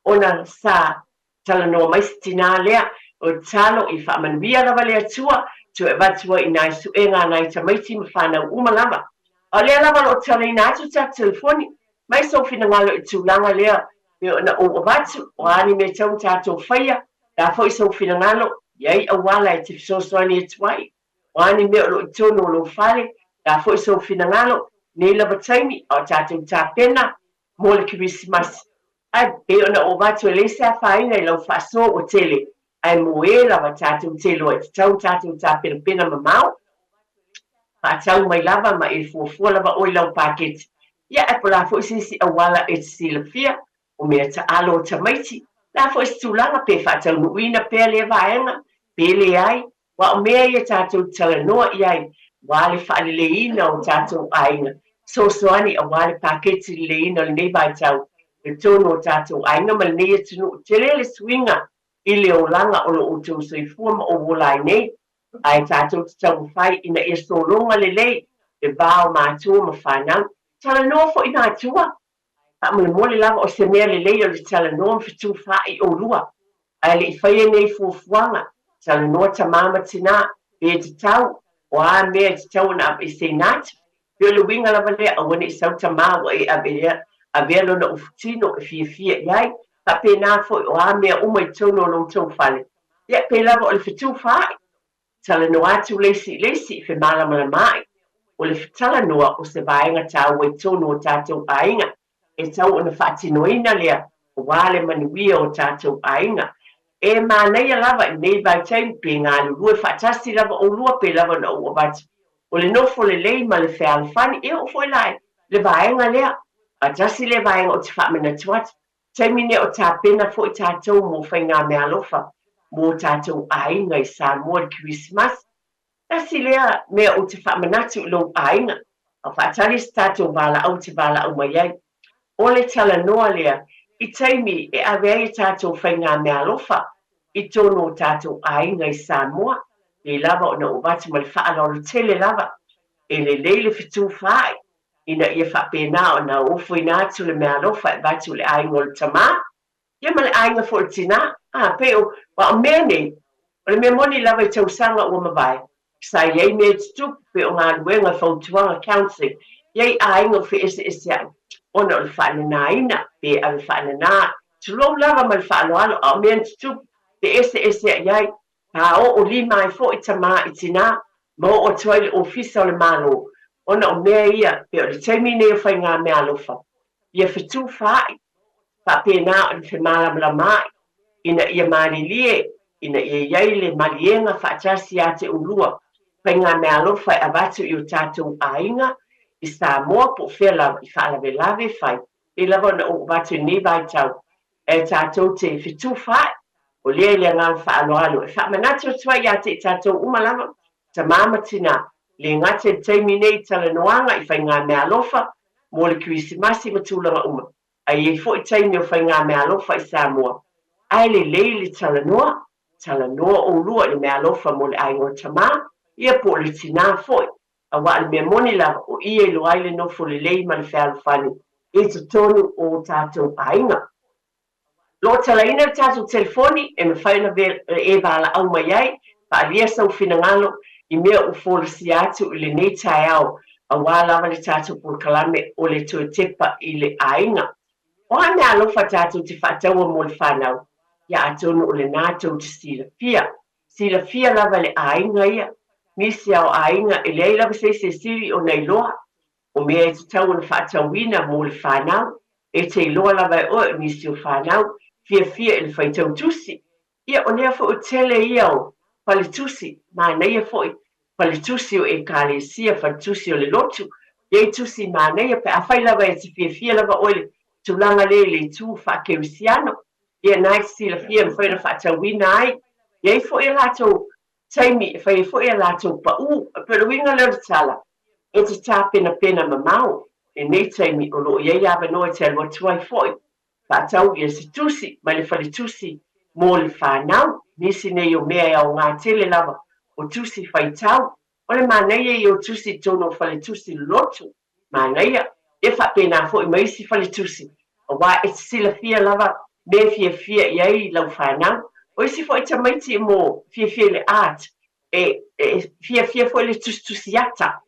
ona sa Talanoa mai si tinā lea, o tatalo i faamanuia lava le Atua, toe avatu ai i nai suega a nai tamaiti ma fanau uma lava. A o lea lava o lo o talaina atu tatou telefoni, mai sou finagalo i le tulaga lea pei ona ou avatu, o a ni mea tau tatou faia, o le a foi sou finagalo, i ai auala e te fesoasoani atu ai, o a ni mea o lo o i totonu o lou fale, o le a foi sou finagalo, nei lava taimi, a o tatou tapena mo le Kerisimasi. Ae pei ona ou avatu e leai se afaina i lau faasoa ua tele, ae mo e lava tatou te iloa e tatau ona tatou tapenapena mamao, faatau mai lava ma e fuafua lava oe i lau paketi. Ia, ae po o le a foi se isi auala e te silafia, o mea taalo o tamaiti, o le a foi se tulaga, pe faataunuuina pea lea vaega, pe leai, Aua o mea ia tatou te talanoa i ai, aua le faaleleiina o tatou aiga, fesoasoani aua le paketi leleina o lenei vaitau i totonu o tatou aiga ma lenei atunuu. Tele le suiga i le olaga o lo outou soifua ma ou ola ai nei, ae tatou te taumafai ina ia sologa lelei le va o matua ma fanau. Talanoa foi matua, faamolemole lava o se mea lelei o le talanoa ma fetufaai oulua. Ae le i faia nei fuafuaga, talanoa tamā ma tinā, pe tatau, o a mea e tatau ona aveeseina atu. Pei o le uiga lava lea, aua ne i sau tamā ua e avea, avea lona ufutino e fiafia i ai. Faapena foi, o a mea uma i totonu o lo outou fale, ia, pei lava o le fetufaai. Talanoa atu le isi i le isi, femalamalamaai. O le talanoa o se vaega taua i totonu o tatou aiga, e tau ona faatinoina lea aua le manuia o tatou aiga. E manaia lava i lenei vaitaimi pe galulue faatasi lava oulua pe lava ona ou avatu o le nofo lelei ma le fealofani, e oo foi la i le vaega lea. A tasi lea vaega ou te faamanatu atu, taimi nei o tapena foi tatou mo faigameaalofa mo tatou aiga i Samoa i le Kerisimasi. Tasi lea mea ou te faamanatu i lou aiga, a faatali se tatou valaau te valaau mai ai. O le talanoa lea i taimi e ave ai e tatou faigameaalofa i totonu o tatou aiga i Samoa, pei lava ona ou avatu ma le faaaloalo tele lava, e lelei le fetufaai ina ia faapena ona ofoina atu le meaalofa e avatu i le aiga o le tamā, ia ma le aiga foi o le tinā. A, pei o, aua o mea nei, o le mea moni lava i tausaga ua mavae, sa i ai mea e tutupu, pei o galuega, fautuaga, counselling, i ai aiga ua feeseeseai ona o le faananaina, pe ave faanana, tulou lava ma le faaaloalo, a o mea na tutupu, feeseeseai ai, Paoo lima ai foi tamā i tinā ma oo atu ai le Ofisa o le Malo ona o mea ia pei o le taimi nei o faigameaalofa ia fetufaai faapena ona femalamalamaai ina ia malilie ina ia i ai le maliega faatasi ia te ulua faigameaalofa e avatu i o tatou aiga i Samoa po o fea lava i faalavelave fai pei lava ona ou avatu i lenei vaitau E tatou te fetufaai, o lea i le agaga faaaloalo e faamanatu atu ai ia te i tatou uma lava, tamā ma tinā, Le gata i le taimi nei i talanoaga i faigameaalofa mo le Kerisimasi ma tulaga uma, ae i ai foi taimi o faigameaalofa i Samoa. Ae lelei le talanoa, talanoa oulua i le meaalofa mo le aiga o tamā, ia po o le tinā foi, aua o le mea moni lava, o i e iloa ai le nofo lelei ma le fealofani i totonu o tatou aiga. Lo o talaina le tatou telefoni e mafai ona e valaau mai ai, faaalia sou finagalo i mea ua folasia atu i lenei taeao aua lava le tatou polokalame o le toe tepa i le aiga. O a meaalofa tatou te faataua mo le fanau? Ia atonu o lena tou te silafia. Silafia lava e le aiga ia. Nisi lava o aiga e leai lava se isi e sili ona iloa. O mea e tatau ona faatauina mo le fanau. E te iloa lava e oe o nisi o fanau fiafia i le faitau tusi. Ia o lea foi o tele ia o faletusi, manaia foi faletusi o Ekalesia, faletusi o le lotu, e i ai tusi manaia pe afai lava e te fiafia lava oe i le tulaga lea i le itu faakerisiano, ia na e te silafia e mafai ona faatauina ai. E i ai foi a latou taimi e fai ai foi a latou pau. E pei o le uiga lea o le tala, e te tapenapena mamao lenei taimi o lo o i ai avanoa e te alu atu ai foi faatau ia se tusi mai le faletusi mo le fanau. Nisi nei o mea e aoga tele lava o tusi faitau. O le manaia ia o tusi i totonu o faletusi loloto. Manaia. Ia faapena foi ma isi faletusi, aua e te silafia lava mea e fiafia i ai lau fanau. O isi foi tamaiti mo fiafia i le art, e fiafia foi i le tusitusi ata.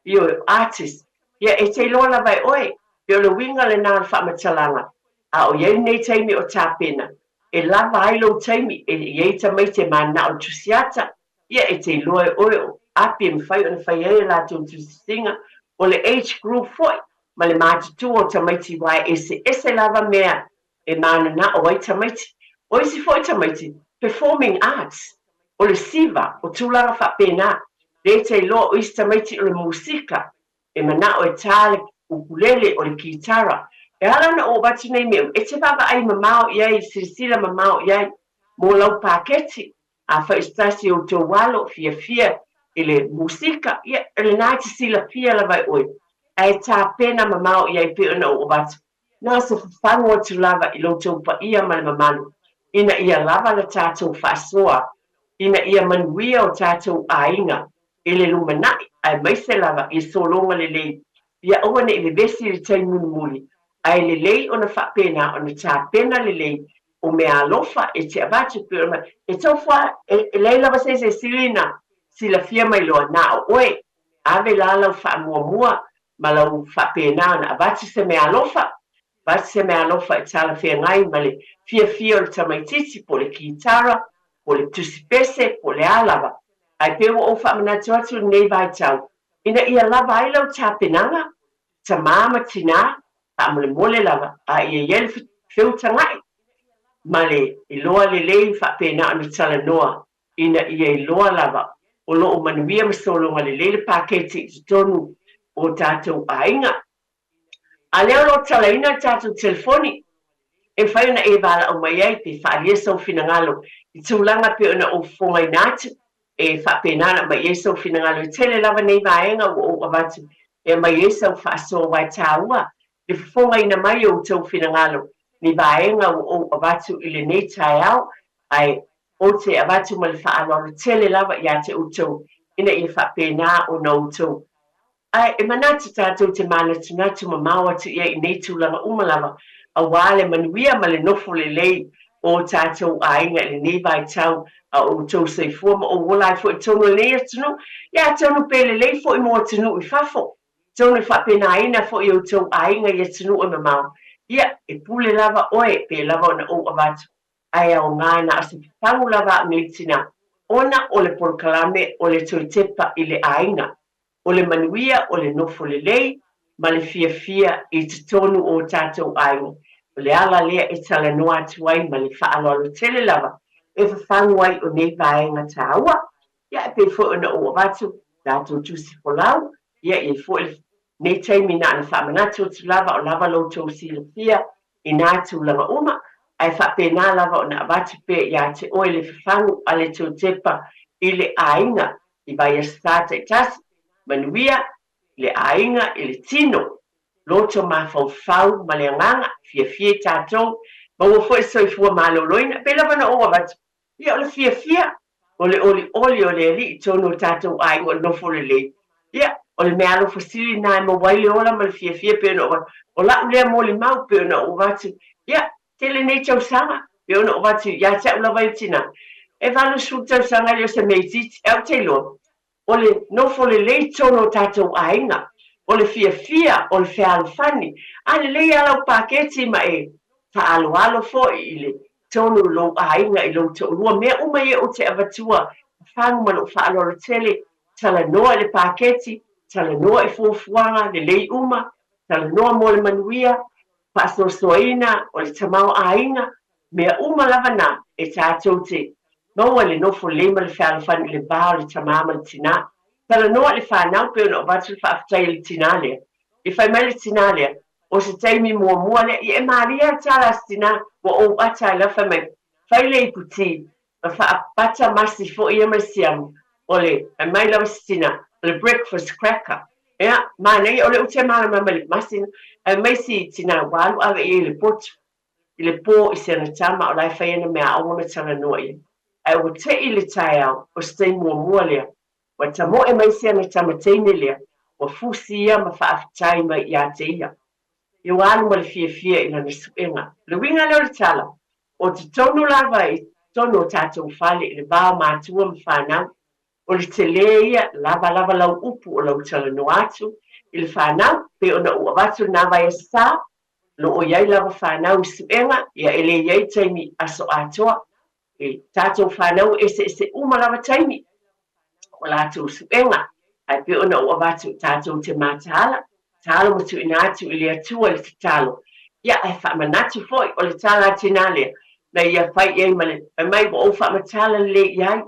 Ioe, artist, ia e te iloa lava e oe, pei o le uiga lena o le faamatalaga, a o i ai lenei taimi o tapena, e lava ai lou taimi, e i ai tamaiti e mananao i le tusiata, ia e te iloa e oe o api e mafai ona fai ai a latou tusitusiga, o le age group foi ma le matutua o tamaiti aua e eseese lava mea e mananao ai tamaiti. O isi foi tamaiti, performing arts, o le siva, o tulaga faapena. Lea e te iloa o isi tamaiti o le musika, e manao e tā le ukulele, o le kitara. E ala ona ou avatu nei mea uma, e te vaavaai mamao i ai, silasila mamao i ai mo lau paketi. Afai o se tasi o outou alo fiafia i le musika, ia, o lena e te silafia lava e oe, ae tapena mamao i ai pei ona ou avatu. Na o se fafagu atu lava i lo outou paia ma le mamalu, ina ia lava la tatou faasoa, ina ia manuia o tatou aiga i le lumanai, aemaise lava ia sologa lelei, ia aua ne i vevesi i le taimi mulimuli, ae lelei ona faapena ona tapena lelei o meaalofa e te avatu, pei ona e tau fua, e leai lava se isi e sili ona silafia mai loa, na o oe, ave la lau faamuamua ma lau faapena ona avatu se meaalofa, avatu se meaalofa e talafeagai ma le fiafia o le tamaitiiti, po o le kitara, po o le tusi pese, po o le a lava. Ae pei ua ou faamanatu atu i lenei vaitau, ina ia lava ai lau tapenaga, tamā ma tinā, faamolemole lava, a ia i ai le feutaga'i ma le iloa lelei faapena ona talanoa ina ia iloa lava o lo o manuia ma sologa lelei le paketi i totonu o tatou aiga. A lea o lo o talaina le tatou telefoni, e mafai ona e valaau mai ai pe faaalia sou finagalo i tulaga pei ona ou fofogaina atu, e faapena ona aumai ai sou finagalo. E tele lava nei vaega ua ou avatu e aumai ai sau faasoa aua e taua le fofogaina mai o outou finagalo ni vaega ua ou avatu i lenei taeao, ae ou te avatu ma le faaaloalo tele lava ia te outou ina ia faapena ona outou. Ae e manatu tatou te manatunatu mamao atu i ai i nei tulaga uma lava aua le manuia ma le nofo lelei o tatou aiga i lenei vaitau a o outou soifua ma ou ola ai foi i totonu o lenei atunuu, ia atonu pe lelei foi mo atunuu i fafo. Atonu e faapenaina foi outou aiga i atunuu e mamao, ia, e pule lava oe pe lava ona ou avatu, ae aoga na o se fafagu lava au nei tina, ona o le polokalame o le toe tepa i le aiga, o le manuia, o le nofo lelei ma le fiafia i totonu o tatou aiga. O le ala lea e talanoa atu ai ma le faaaloalo tele lava e fafagu ai o nei vaega taua. Ia, e pei foi ona ou avatu tatou tusi folau, ia, e i ai foi lenei taimi na ona faamanatu atu lava o lava lo outou silafia i nā tulaga uma, ae faapena lava ona avatu pea ia te oe le fafagu a le toe tepa i le aiga i vaiaso sa taitasi. Manuia i le aiga i le tino, loto mafaufau ma le agaga, fiafia i tatou, maua foi le soifua maloloina. E pei lava ona ou avatu, ia o le fiafia, o le olioli o le Alii i totonu o tatou aiga o le nofo lelei. Ia, o le meaalofa sili lena e maua ai le ola ma le fiafia pei ona ou avatu. O lau lea molimau pei ona ou avatu, ia, tele nei tausaga pei ona ou avatu ia te au lava ia tina, e 80 tausaga e le o se mea itiiti. Ae ou te iloa, o le nofo lelei i totonu o tatou aiga, o le fiafia, o le fealofani. A lelei lava lau paketi ma e faaaloalo foi i le tonu o lou aiga i lou toalua, mea uma ia ou te avatua fagu ma lou faaaloalo tele, talanoa i le paketi, talanoa i fuafuaga lelei uma, talanoa mo le manuia, faasoasoaina o le tamaoaiga, mea uma lava na e tatou te maua i le nofo lelei ma le fealofani i le va o le tamā ma le tinā. Talanoa i le fanau pei ona ou avatu le faafetai a le tinā lea. I fai mai le tinā lea, o se taimi muamua lea, ia e malie lava le tala a se tinā, ua ou ata ai lava fai mai, fai le iputi ma faapata masi foi ia ma le siamu, o le, fai mai lava se tinā, o le breakfast cracker. Ia, manaia, o lea ou te malamalama i le masi, fai mai si tinā, ua alu ave i ai i le potu, i le pō i si ana tama o la e fai ana meaaoga ma talanoa i ai. Ae ua te'i le taeao, o se taimi muamua lea, ua tamoe mai si ana tama teine lea, ua fusi ia ma faafetai mai ia te ia. Ia ua alu ma le fiafia i lana suega. O le uiga lea o le tala, o totonu lava i totonu o tatou fale i le va o matua ma fanau, o le telē ia, lava lava lau upu o lau talanoa atu i le fanau, pei ona ou avatu lena vaiaso sa, o lo o i ai lava fanau i suega, ia e le i ai taimi aso atoa. E tatou fanau eseese uma lava taimi o latou suega, ae pei ona ou avatu tatou te mataala, tatalo ma tuuina atu i le Atua le tatalo, ia ae faamanatu foi o le tala a tinā lea, na ia fai i ai ma le, fai mai ua ou faamatala lelei i ai,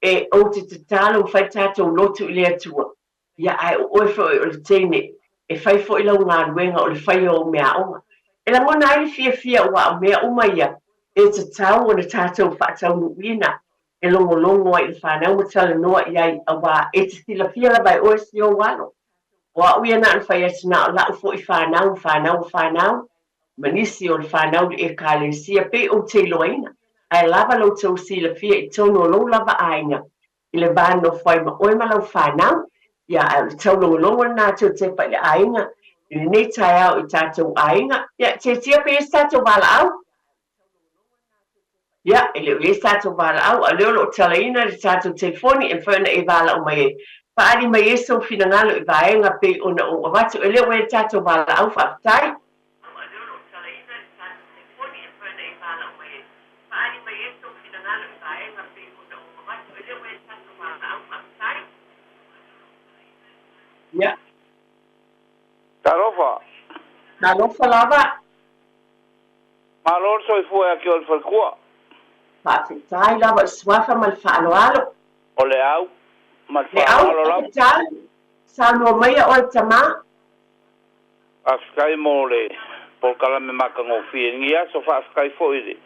e ou te tatalo ma fai tatou lotu i le Atua, Ia, ae o oe foi o le teine, e fai foi lau galuega o le faia o ou meaaoga. E lagona ai le fiafia aua o mea uma ia e tatau ona tatou faataunuuina, e logologo ai i le fanau ma talanoa i ai, aua e te silafia lava e oe si ou alo. O au ia na ona fai atu na o lau foi fanau ma fanau o fanau, ma nisi o le fanau i le Ekalesia, pei ou te iloaina, ae lava lo outou silafia i totonu o lou lava aiga, i le va nofo ai ma oe ma lau fanau, ia, ae o le taulogologo lena a Josefa i le aiga i lenei taeao i tatou aiga. Ia, tietia pe i ai se tatou valaau. Ia, e le o i ai se tatou valaau, a o lea o lo o talaina le tatou telefoni e mafai ona e valaau mai ai. Faaali mai ai sou finagalo i vaega pei ona ou avatu. E le o i ai le tatou valaau, faafetai. Ia. Talofa. Talofa lava. Malo le soifua ia te oe le faletua. Faafetai lava i le suafa ma le faaaloalo. O le au ma le faaaloalo lava. Le au, faafetai. Saunoa maia oe tama. Faafetai mo le polokalame matagofie i lenei aso. Faafetai foi i le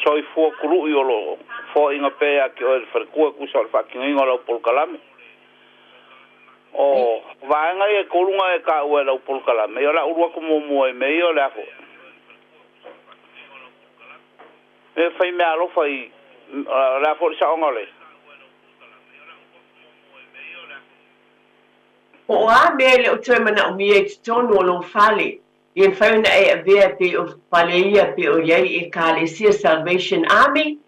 soifua tului o lo o foaiina pea ia te oe le faletua e tusa o le faatinoina o lau polokalame. O vaega ia e tolu na e taua e lau polokalame, ia o le a ou alu atu muamua i mea ia o le a foi. E fai meaalofa i, o le a foi le saoga o le. Po o a mea e le o toe manaomia i totonu o lou fale, ia mafai ona e avea e pei o fale ia pei o i ai Ekalesia Salvation Army,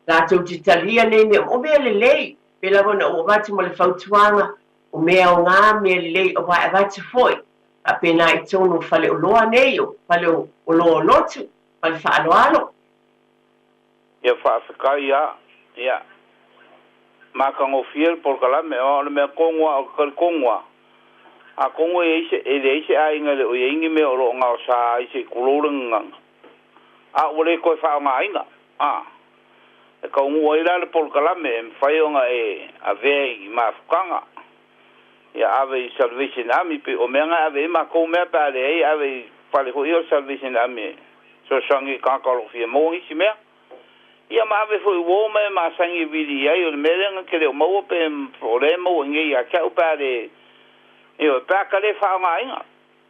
latou te talia nei mea o mea lelei, pei lava ona ou avatu ma le fautuaga, o mea aoga, mea lelei, aua e avatu foi faapena i totonu o faleoloa nei, o fale oloa o lotu, fale faaaloalo. Ia faafetai a, ia. Matagofie le polokalame, aua o le mea tonu lava, ou te talitonu lava, atonu e i ai se, e leai se aiga e le o i ai ni mea o lo o gaosa ai se i tulou le gagana, a ua le toe faaaogaina, a. E taunuu ai la le polokalame e mafai ona e avea i mafutaga, ia ave i Salvation Army, pei o mea na e ave i ai matou mea pe a leai, ave i fale foi ia o le Salvation Army e fesoasoani i tagata o lo o fia maua nisi mea. Ia ma ave foi uo ma e masani e vili i ai, o le mea lea na te le o maua pe o lea e maua i nei ia te au pe a le Ioe, pe a ka lē faaaogāina.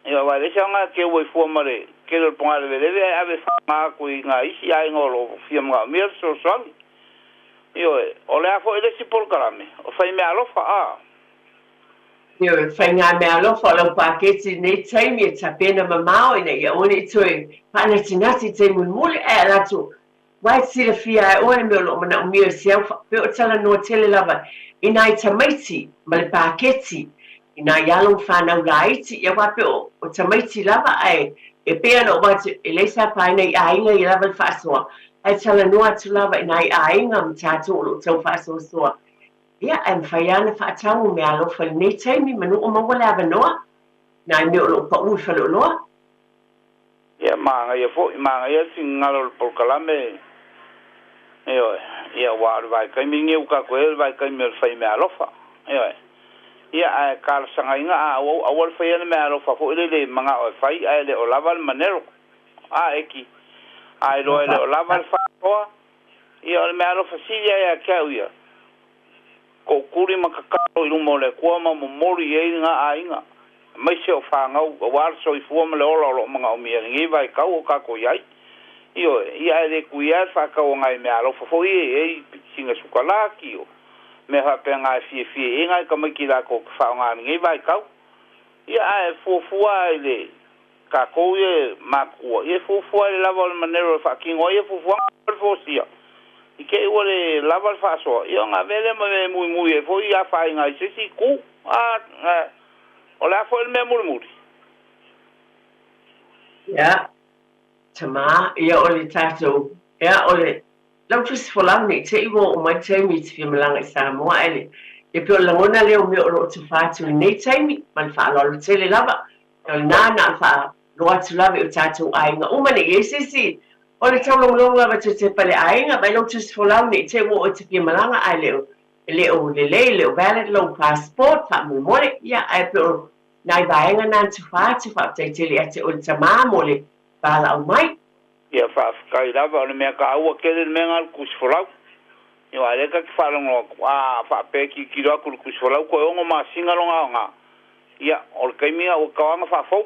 Ioe, auā e leai se aoga e keu ai fua ma le tele o le pogāleveleve ae ave e faaaogā atu i nā isi aiga o lo o fia manaomia le fesoasoani. Ioe, o le a foi le isi polokalame, o faimeaalofa, a. Ioe, faigameaalofa o lau paketi i lenei taimi e tapena mamao ina ia aua ne i toe faanatinati i taimi mulimuli, ae a latou Aua e silafia ai oe le mea o lo o manaomia e se au faapea o talanoa tele lava i nai tamaiti ma le paketi i nai alo ma fanau laiti, ia aua pei o tamaiti lava ae e pei ona ou atu e leai se afaina i aiga ia lava le faasoa ae talanoa atu lava i nai aiga ma tatou o lo o tau faasoasoa ia ae mafai lava ona faatau o meaalofa i lenei taimi manu o maua le avanoa nai mea o lo o pau i faleoloa. Ia, manaia foi, manaia le finagalo o le polokalame, ioe, ia aua o le vaitaimi lenei ua tatou i ai o le vaitaimi o le fai meaalofa, ioe. Ia, ae talosagaina a aua, aua le faia le meaalofa foi lele e manao e fai ae le o lava le manelo. A, Eki, a iloa e le o lava le faasoa, ia o le meaalofa sili lava ia te au ia, Tootuli ma tatalo i luma o le Atua ma momoli i ai lena aiga, aemaise o fanau, aua le soifua ma le ola o lo o manaomia i lenei vaitau o tatou i ai. Ioe, ia ae le tuia ai le faatau a nai meaalofa foi ia e i ai sina sukalaki o mea faapena e fiafia i ai nai tamaiti latou te faaaoga i lenei vaitau. Ia ae fuafua lava i le tatou ia e matutua, ia e fuafua i le lava o le manero e faatino ai ia fuafuaga ma le folasia. I te i ua le lava le faasoa, ia ona avea lea ma mea e muimui ai foi afaina ai se isi itu. A, o le a foi le mea mulimuli? Ia, tamā, ia o le tatou, ia o le, lau tusi folau ne i te i ua oo mai le taimi i te fia malaga i Samoa ae le, ia pei o le lagona lea o mea o lo o tufa atu i lenei taimi ma le faaaloalo tele lava. O lena na o le faaloa atu lava i o tatou aiga uma ne i i ai se isi o le taulogologo lava tetepa i le aiga mai lou tusi folau ne i te i ua oo i te fia malaga ae le o e le o lelei, e le o valid lou passport faamolemole. Ia ae pei o nai vaega na na tufa atu, faafetai tele ia te oe le tamā mo le valaau mai. Ia faafetai lava, o le mea taua tele le mea na o le tusi folau. Ia aua o lea ta te faalogo atu, a faapea e tilotilo atu i le tusi folau toe ono masina lona aoga, Ia, o le taimi lena ua tatau lava ona faafou.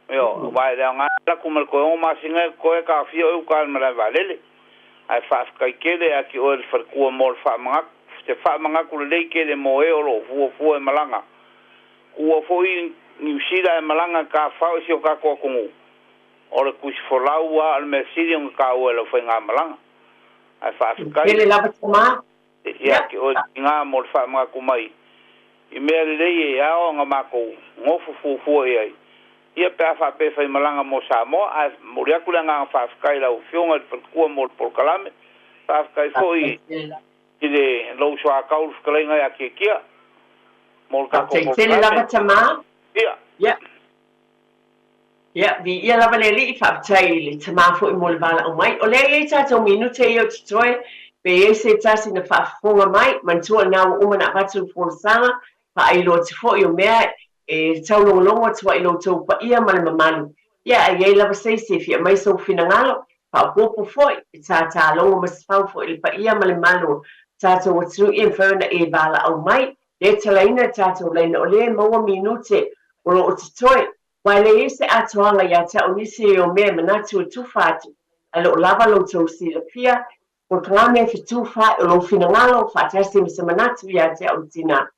Ioe, aua e le aoga le alu atu ma le toe ono masina e totoe e taofia oe i uta i le malae vaalele. Ae faafetai tele ia te oe le faletua mo le faamanatu, se faamanatu lelei tele mo e o lo o fuafua e malaga. Ua foi Niu Sila e malaga e tafafao i si o tatou atunuu, o le tusi folau lava o le mea sili ona taua i lau faigamalaga. Ae faafetai. Tele lava tama. Ia te oe tina mo le faamanatu mai i mea lelei e ao ona matou nofo fuafua i ai, ia pe a faapea e faimalaga mo Samoa. Ae momoli atu le agaga faafetai i lau Afioga i le Faletua mo le polokalame. Faafetai foi i le lou soatau le fetalaiga ia Tiatia mo le tatou Faafetai tele lava polokalame. tama. Ia. Ia. Ia, viia lava le Alii, faafetai i le tama foi mo le valaau mai. O lea e i ai tatou minute ia o totoe, pe i ai se tasi na faafofoga mai, manatua lena ua uma ona avatu le folasaga, faailoa atu foi o mea e taulogologo atu ai i lo outou paia ma le mamalu. Ia, a i ai lava se isi e fia aumai sou finagalo, faaopoopo foi, e tātālogo ma sefau foi i le paia ma le mamalu o tatou atunuu ia e mafai ona e valaau mai, lea e talaina le tatou laina o lea e maua minute o lo o totoe. Aua e leai se atoaga ia te au nisi o mea e manatu e tufa atu, ae le o lava lo outou silafia, o ka mea fetufaai o lou finagalo faatasi ma se manatu ia te au tina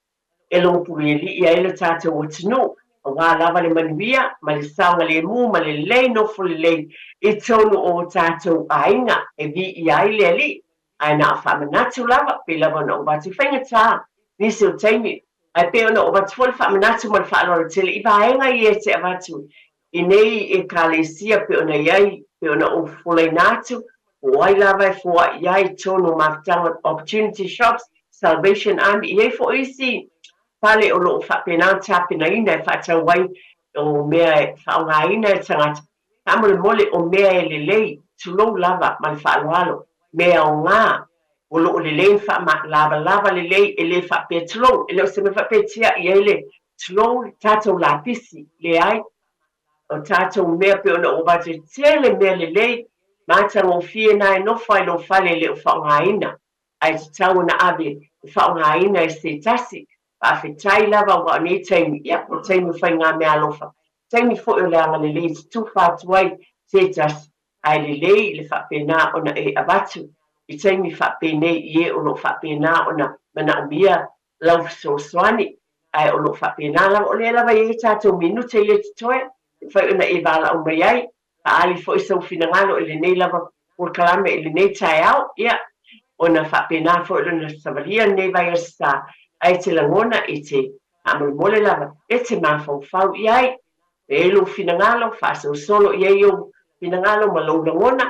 e logopulialii ai lo tatou atunuu, aua lava le manuia ma le saogalemu ma le lelei nofo lelei i totonu o o tatou aiga e viia ai le Alii. Ae na o faamanatu lava, pei lava ona ou avatu i faigata nisi o taimi, ae pei ona ou avatu foi le faamanatu ma le faaaloalo tele i vaega ia e te avatu i nei Ekalesia pei ona i ai, pei ona ou folaina atu, po o ai lava e foai i ai i totonu o mafutaga Opportunity Shops, Salvation Army, e i ai foi isi fale o lo o faapena ona tapenaina e faatau ai o mea e faaaogaina e tagata. Faamolemole o mea e lelei, tulou lava ma le faaaloalo, mea aoga, o lo o lelei ona faamalavalava lelei, e le faapea tulou, e le o se mea faapea e tiai ai le tulou le tatou lapisi, leai, o tatou mea pei ona ou avatu e tele mea lelei, matagofie na e nofo ai lou fale e le o faaaogaina, ae tatau ona ave e faaaogaina e se tasi. Faafetai lava aua o nei taimi, ia, o taimi o faigameaalofa, taimi foi o le agalelei e tutufa atu ai se tasi, ae lelei le faapena ona e avatu i taimi faapenei i e o lo o faapena ona manaomia lau fesoasoani, ae o lo o faapena lava, o lea lava e i ai tatou minute ia e totoe, e mafai ona e valaau mai ai, faaali foi sou finagalo i lenei lava polokalame i lenei taeao, ia, ona faapena foi lona savalia lenei vaiaso sa, ae e te lagona e te faamolemole lava e te mafaufau i ai. E i ai lou finagalo, faasolosolo i ai ou finagalo ma lou lagona,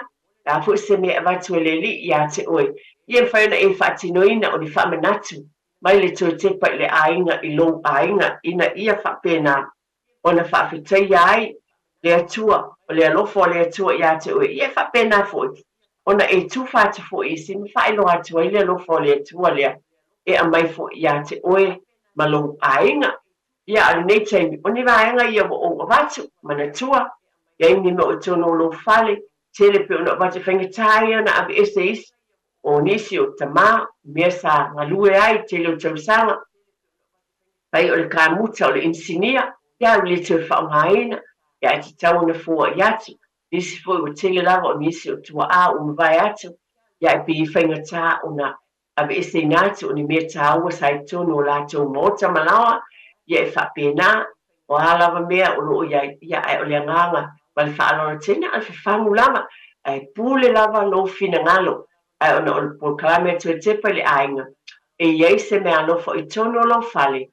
le a foi se mea e avatu e le Alii ia te oe, ia mafai ona e faatinoina o ni faamanatu mai le toe tepa i le aiga i lou aiga, ina ia faapena ona faafetaia ai le Atua, o le alofa o le Atua ia te oe, ia e faapena foi ona e tufa atu foi i isi ma faailoa atu ai le alofa o le Atua lea e aumai foi ia te oe ma lou aiga. Ia, a o lenei taimi, o ni vaega ia ua ou avatu, manatua, i ai ni mea o i totonu o lou fale, tele pei ona avatu, e faigata ia ona aveese isi, o nisi o tama, mea sa galue ai, tele o tausaga, Fai o le kamuta, o le inisinia, ia au le toe faaaogaina, ia ae tatau ona foai atu. Nisi foi ua tele lava o nisi o tuaa ua mavae atu, ia ae pei e faigata ona aveeseina atu o ni mea taua sa i totonu o latou maota ma laoa, ia e faapena, o a lava mea o lo o i ai, ia ae o le agaga ma le faaaloalo tele, na o le fafagu lava, ae pule lava lou finagalo, ae ona o le polokalame a toe tepa i le aiga, e i ai se meaalofa i totonu o lou fale,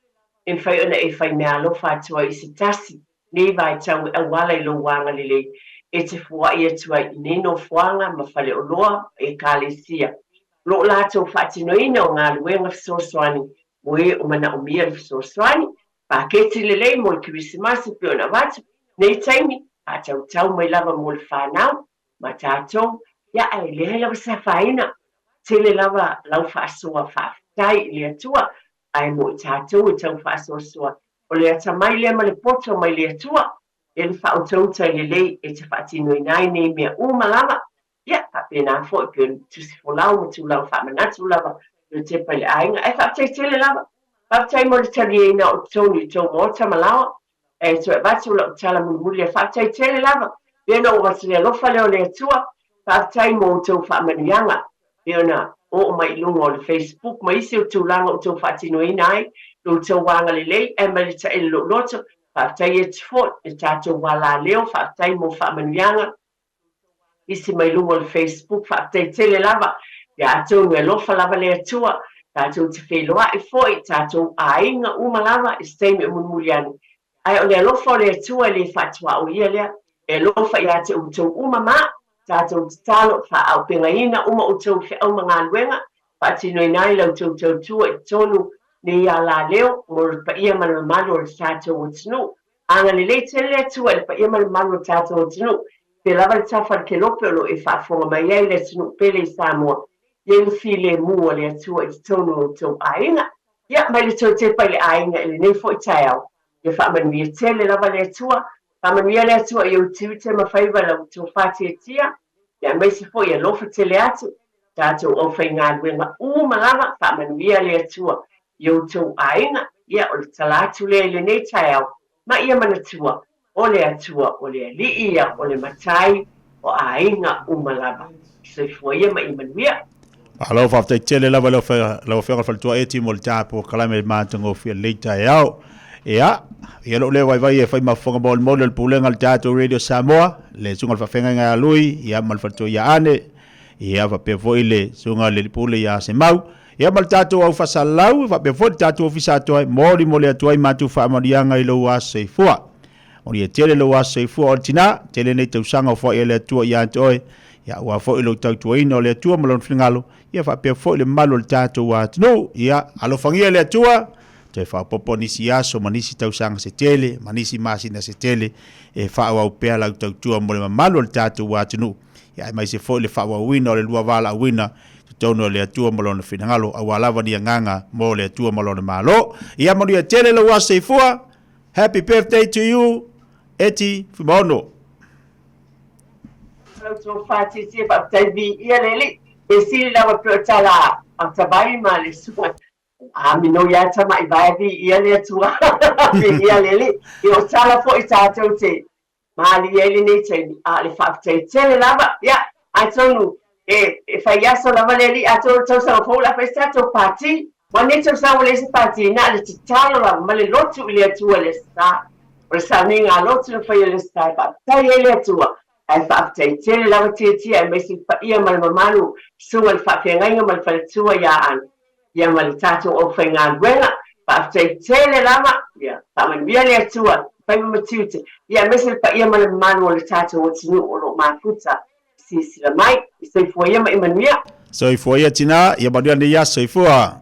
e mafai ona e fai meaalofa atu ai i se tasi nei vaitau e auala i lou agalelei e te foai atu ai i nei nofoaga ma faleoloa ma ekalesia. O lo o latou faatinoina o galuega fesoasoani mo e o manaomia le fesoasoani, paketi lelei mo le Kerisimasi e pei ona avatu nei taimi, faatautau mai lava mo le fanau ma tatou, ia ae leai lava se afaina, tele lava lau faasoa faafetai i le Atua, ae mo i tatou e tau faasoasoa, o le atamai lea ma le poto mai le Atua, e le faautauta i lelei e te faatinoina ai nei mea uma lava, ia faapena foi pei o tusi folau ma tulaga faamanatu lava i le tepa i le aiga, ae faafetai tele lava. Faafetai mo le taliaina o totonu i tou maota ma laoa, E toe avatu lau tala mulimuli e faafetai tele lava, pei ona ou avatu le alofa lea o le Atua, faafetai mo outou faamanuiaga, pei ona oo mai i luga o le Facebook ma isi o tulaga o outou faatinoina ai lo outou agalelei, ae mai le taele lou loto, faafetai atu foi le tatou alaleo, faafetai mo faamanuiaga, isi mai luga o le Facebook, faafetai tele lava, ia atonu e alofa lava le Atua, tatou te feiloai foi, tatou aiga uma lava i se taimi o mulimuli ane. Ae o le alofa o le Atua e le faatuaoia lea, e alofa ia te outou uma ma, tatou tatalo, faaaupegaina uma outou feau ma galuega, faatinoina ai la outou tautua i totonu nei alaleo mo le paia ma le mamalu o le tatou atunuu. Agalelei tele le Atua i le paia ma le mamalu o le tatou atunuu. Pea lava le tafa a le kelope o lo o e faafofoga mai ai le atunuu pele i Samoa, i ai le filemu a le Atua i totonu o outou aiga. Ia, mai le toe tepa i le aiga i lenei foi taeao. Ia faamanuia tele lava le Atua. Faamanuia le Atua i ou tiute ma faiva i la outou faatiatia, ia aemaise foi ia alofa tele atu tatou aufaigaluega uma lava. Faamanuia le Atua i outou aiga, ia o le tala atu lea i lenei taeao, ma ia manatua, o le Atua o le Alii ia, o le Matai o aiga uma lava. Soifua ia ma ia manuia. Malo faafetai tele lava lau Afioga i le Faletua Eti mo le tapolokalame matagofie i lenei taeao. Ia, ia lou leo vaivai e fai ma fofoga molimoli o le Pulega o le tatou Radio Samoa, le Susuga i le Faafeagaiga ia Lui, ia ma le Faletua ia Ane, ia faapea foi le Susuga i le Pule ia Semau, ia ma le tatou au faasalau, faapea foi le tatou ofisa atoa e molimoli atu ai matou faamanuiaga i lou aso soifua. Manuia tele lou aso soifua o le tina, tele nei tausaga o foai e le Atua ia te oe, ia aua foi lou tautuaina o le Atua ma lona finagalo, ia faapea foi le mamalu o le tatou atunuu. Ia alofagia e le Atua, toe faaopoopo nisi aso ma nisi tausaga se tele, ma nisi masina se tele, e faaauau pea lau tautua mo le mamalu o le tatou atunuu, ia aemaise foi le faaauauina o le lua valaauina totonu o le Atua ma lona finagalo, aua lava ni agaga mo le Atua ma lona Malo. Ia manuia tele lou aso soifua. Happy birthday to you, Eti Fuimaono. Lau tofa tietie faafetai viia le Alii. E sili lava pei o tala a Tavai ma le susuga. Amino ia tamaʻi vae viia le Atua viia le Alii. Ia o tala foi tatou te malie ai lenei taimi, a o le faafetai tele lava. Ia, atonu e, e fai aso lava le Alii, atonu o le tausaga fou o le a fai se tatou pati. Ua nei tausaga ua leai se pati, na o le tatalo lava ma le lotu i le Atua i le Aso Sa. O le sauniga a lotu na faia i le Aso Sa e faafetai ai le Atua. Ae faafetai tele lava Tiatia aemaise le paia ma le mamalu, susuga i le faafeagaiga ma le faletua ia Ana. Ia ma le tatou aufaigaluega. Faafetai tele lava. Ia faamanuia le Atua i faiva ma tiute. Ia aemaise le paia ma le mamalu o le tatou atunuu o lo o mafuta i silasila mai. Soifua ia ma ia manuia. Soifua ia tina, ia manuia lenei aso. Soifua.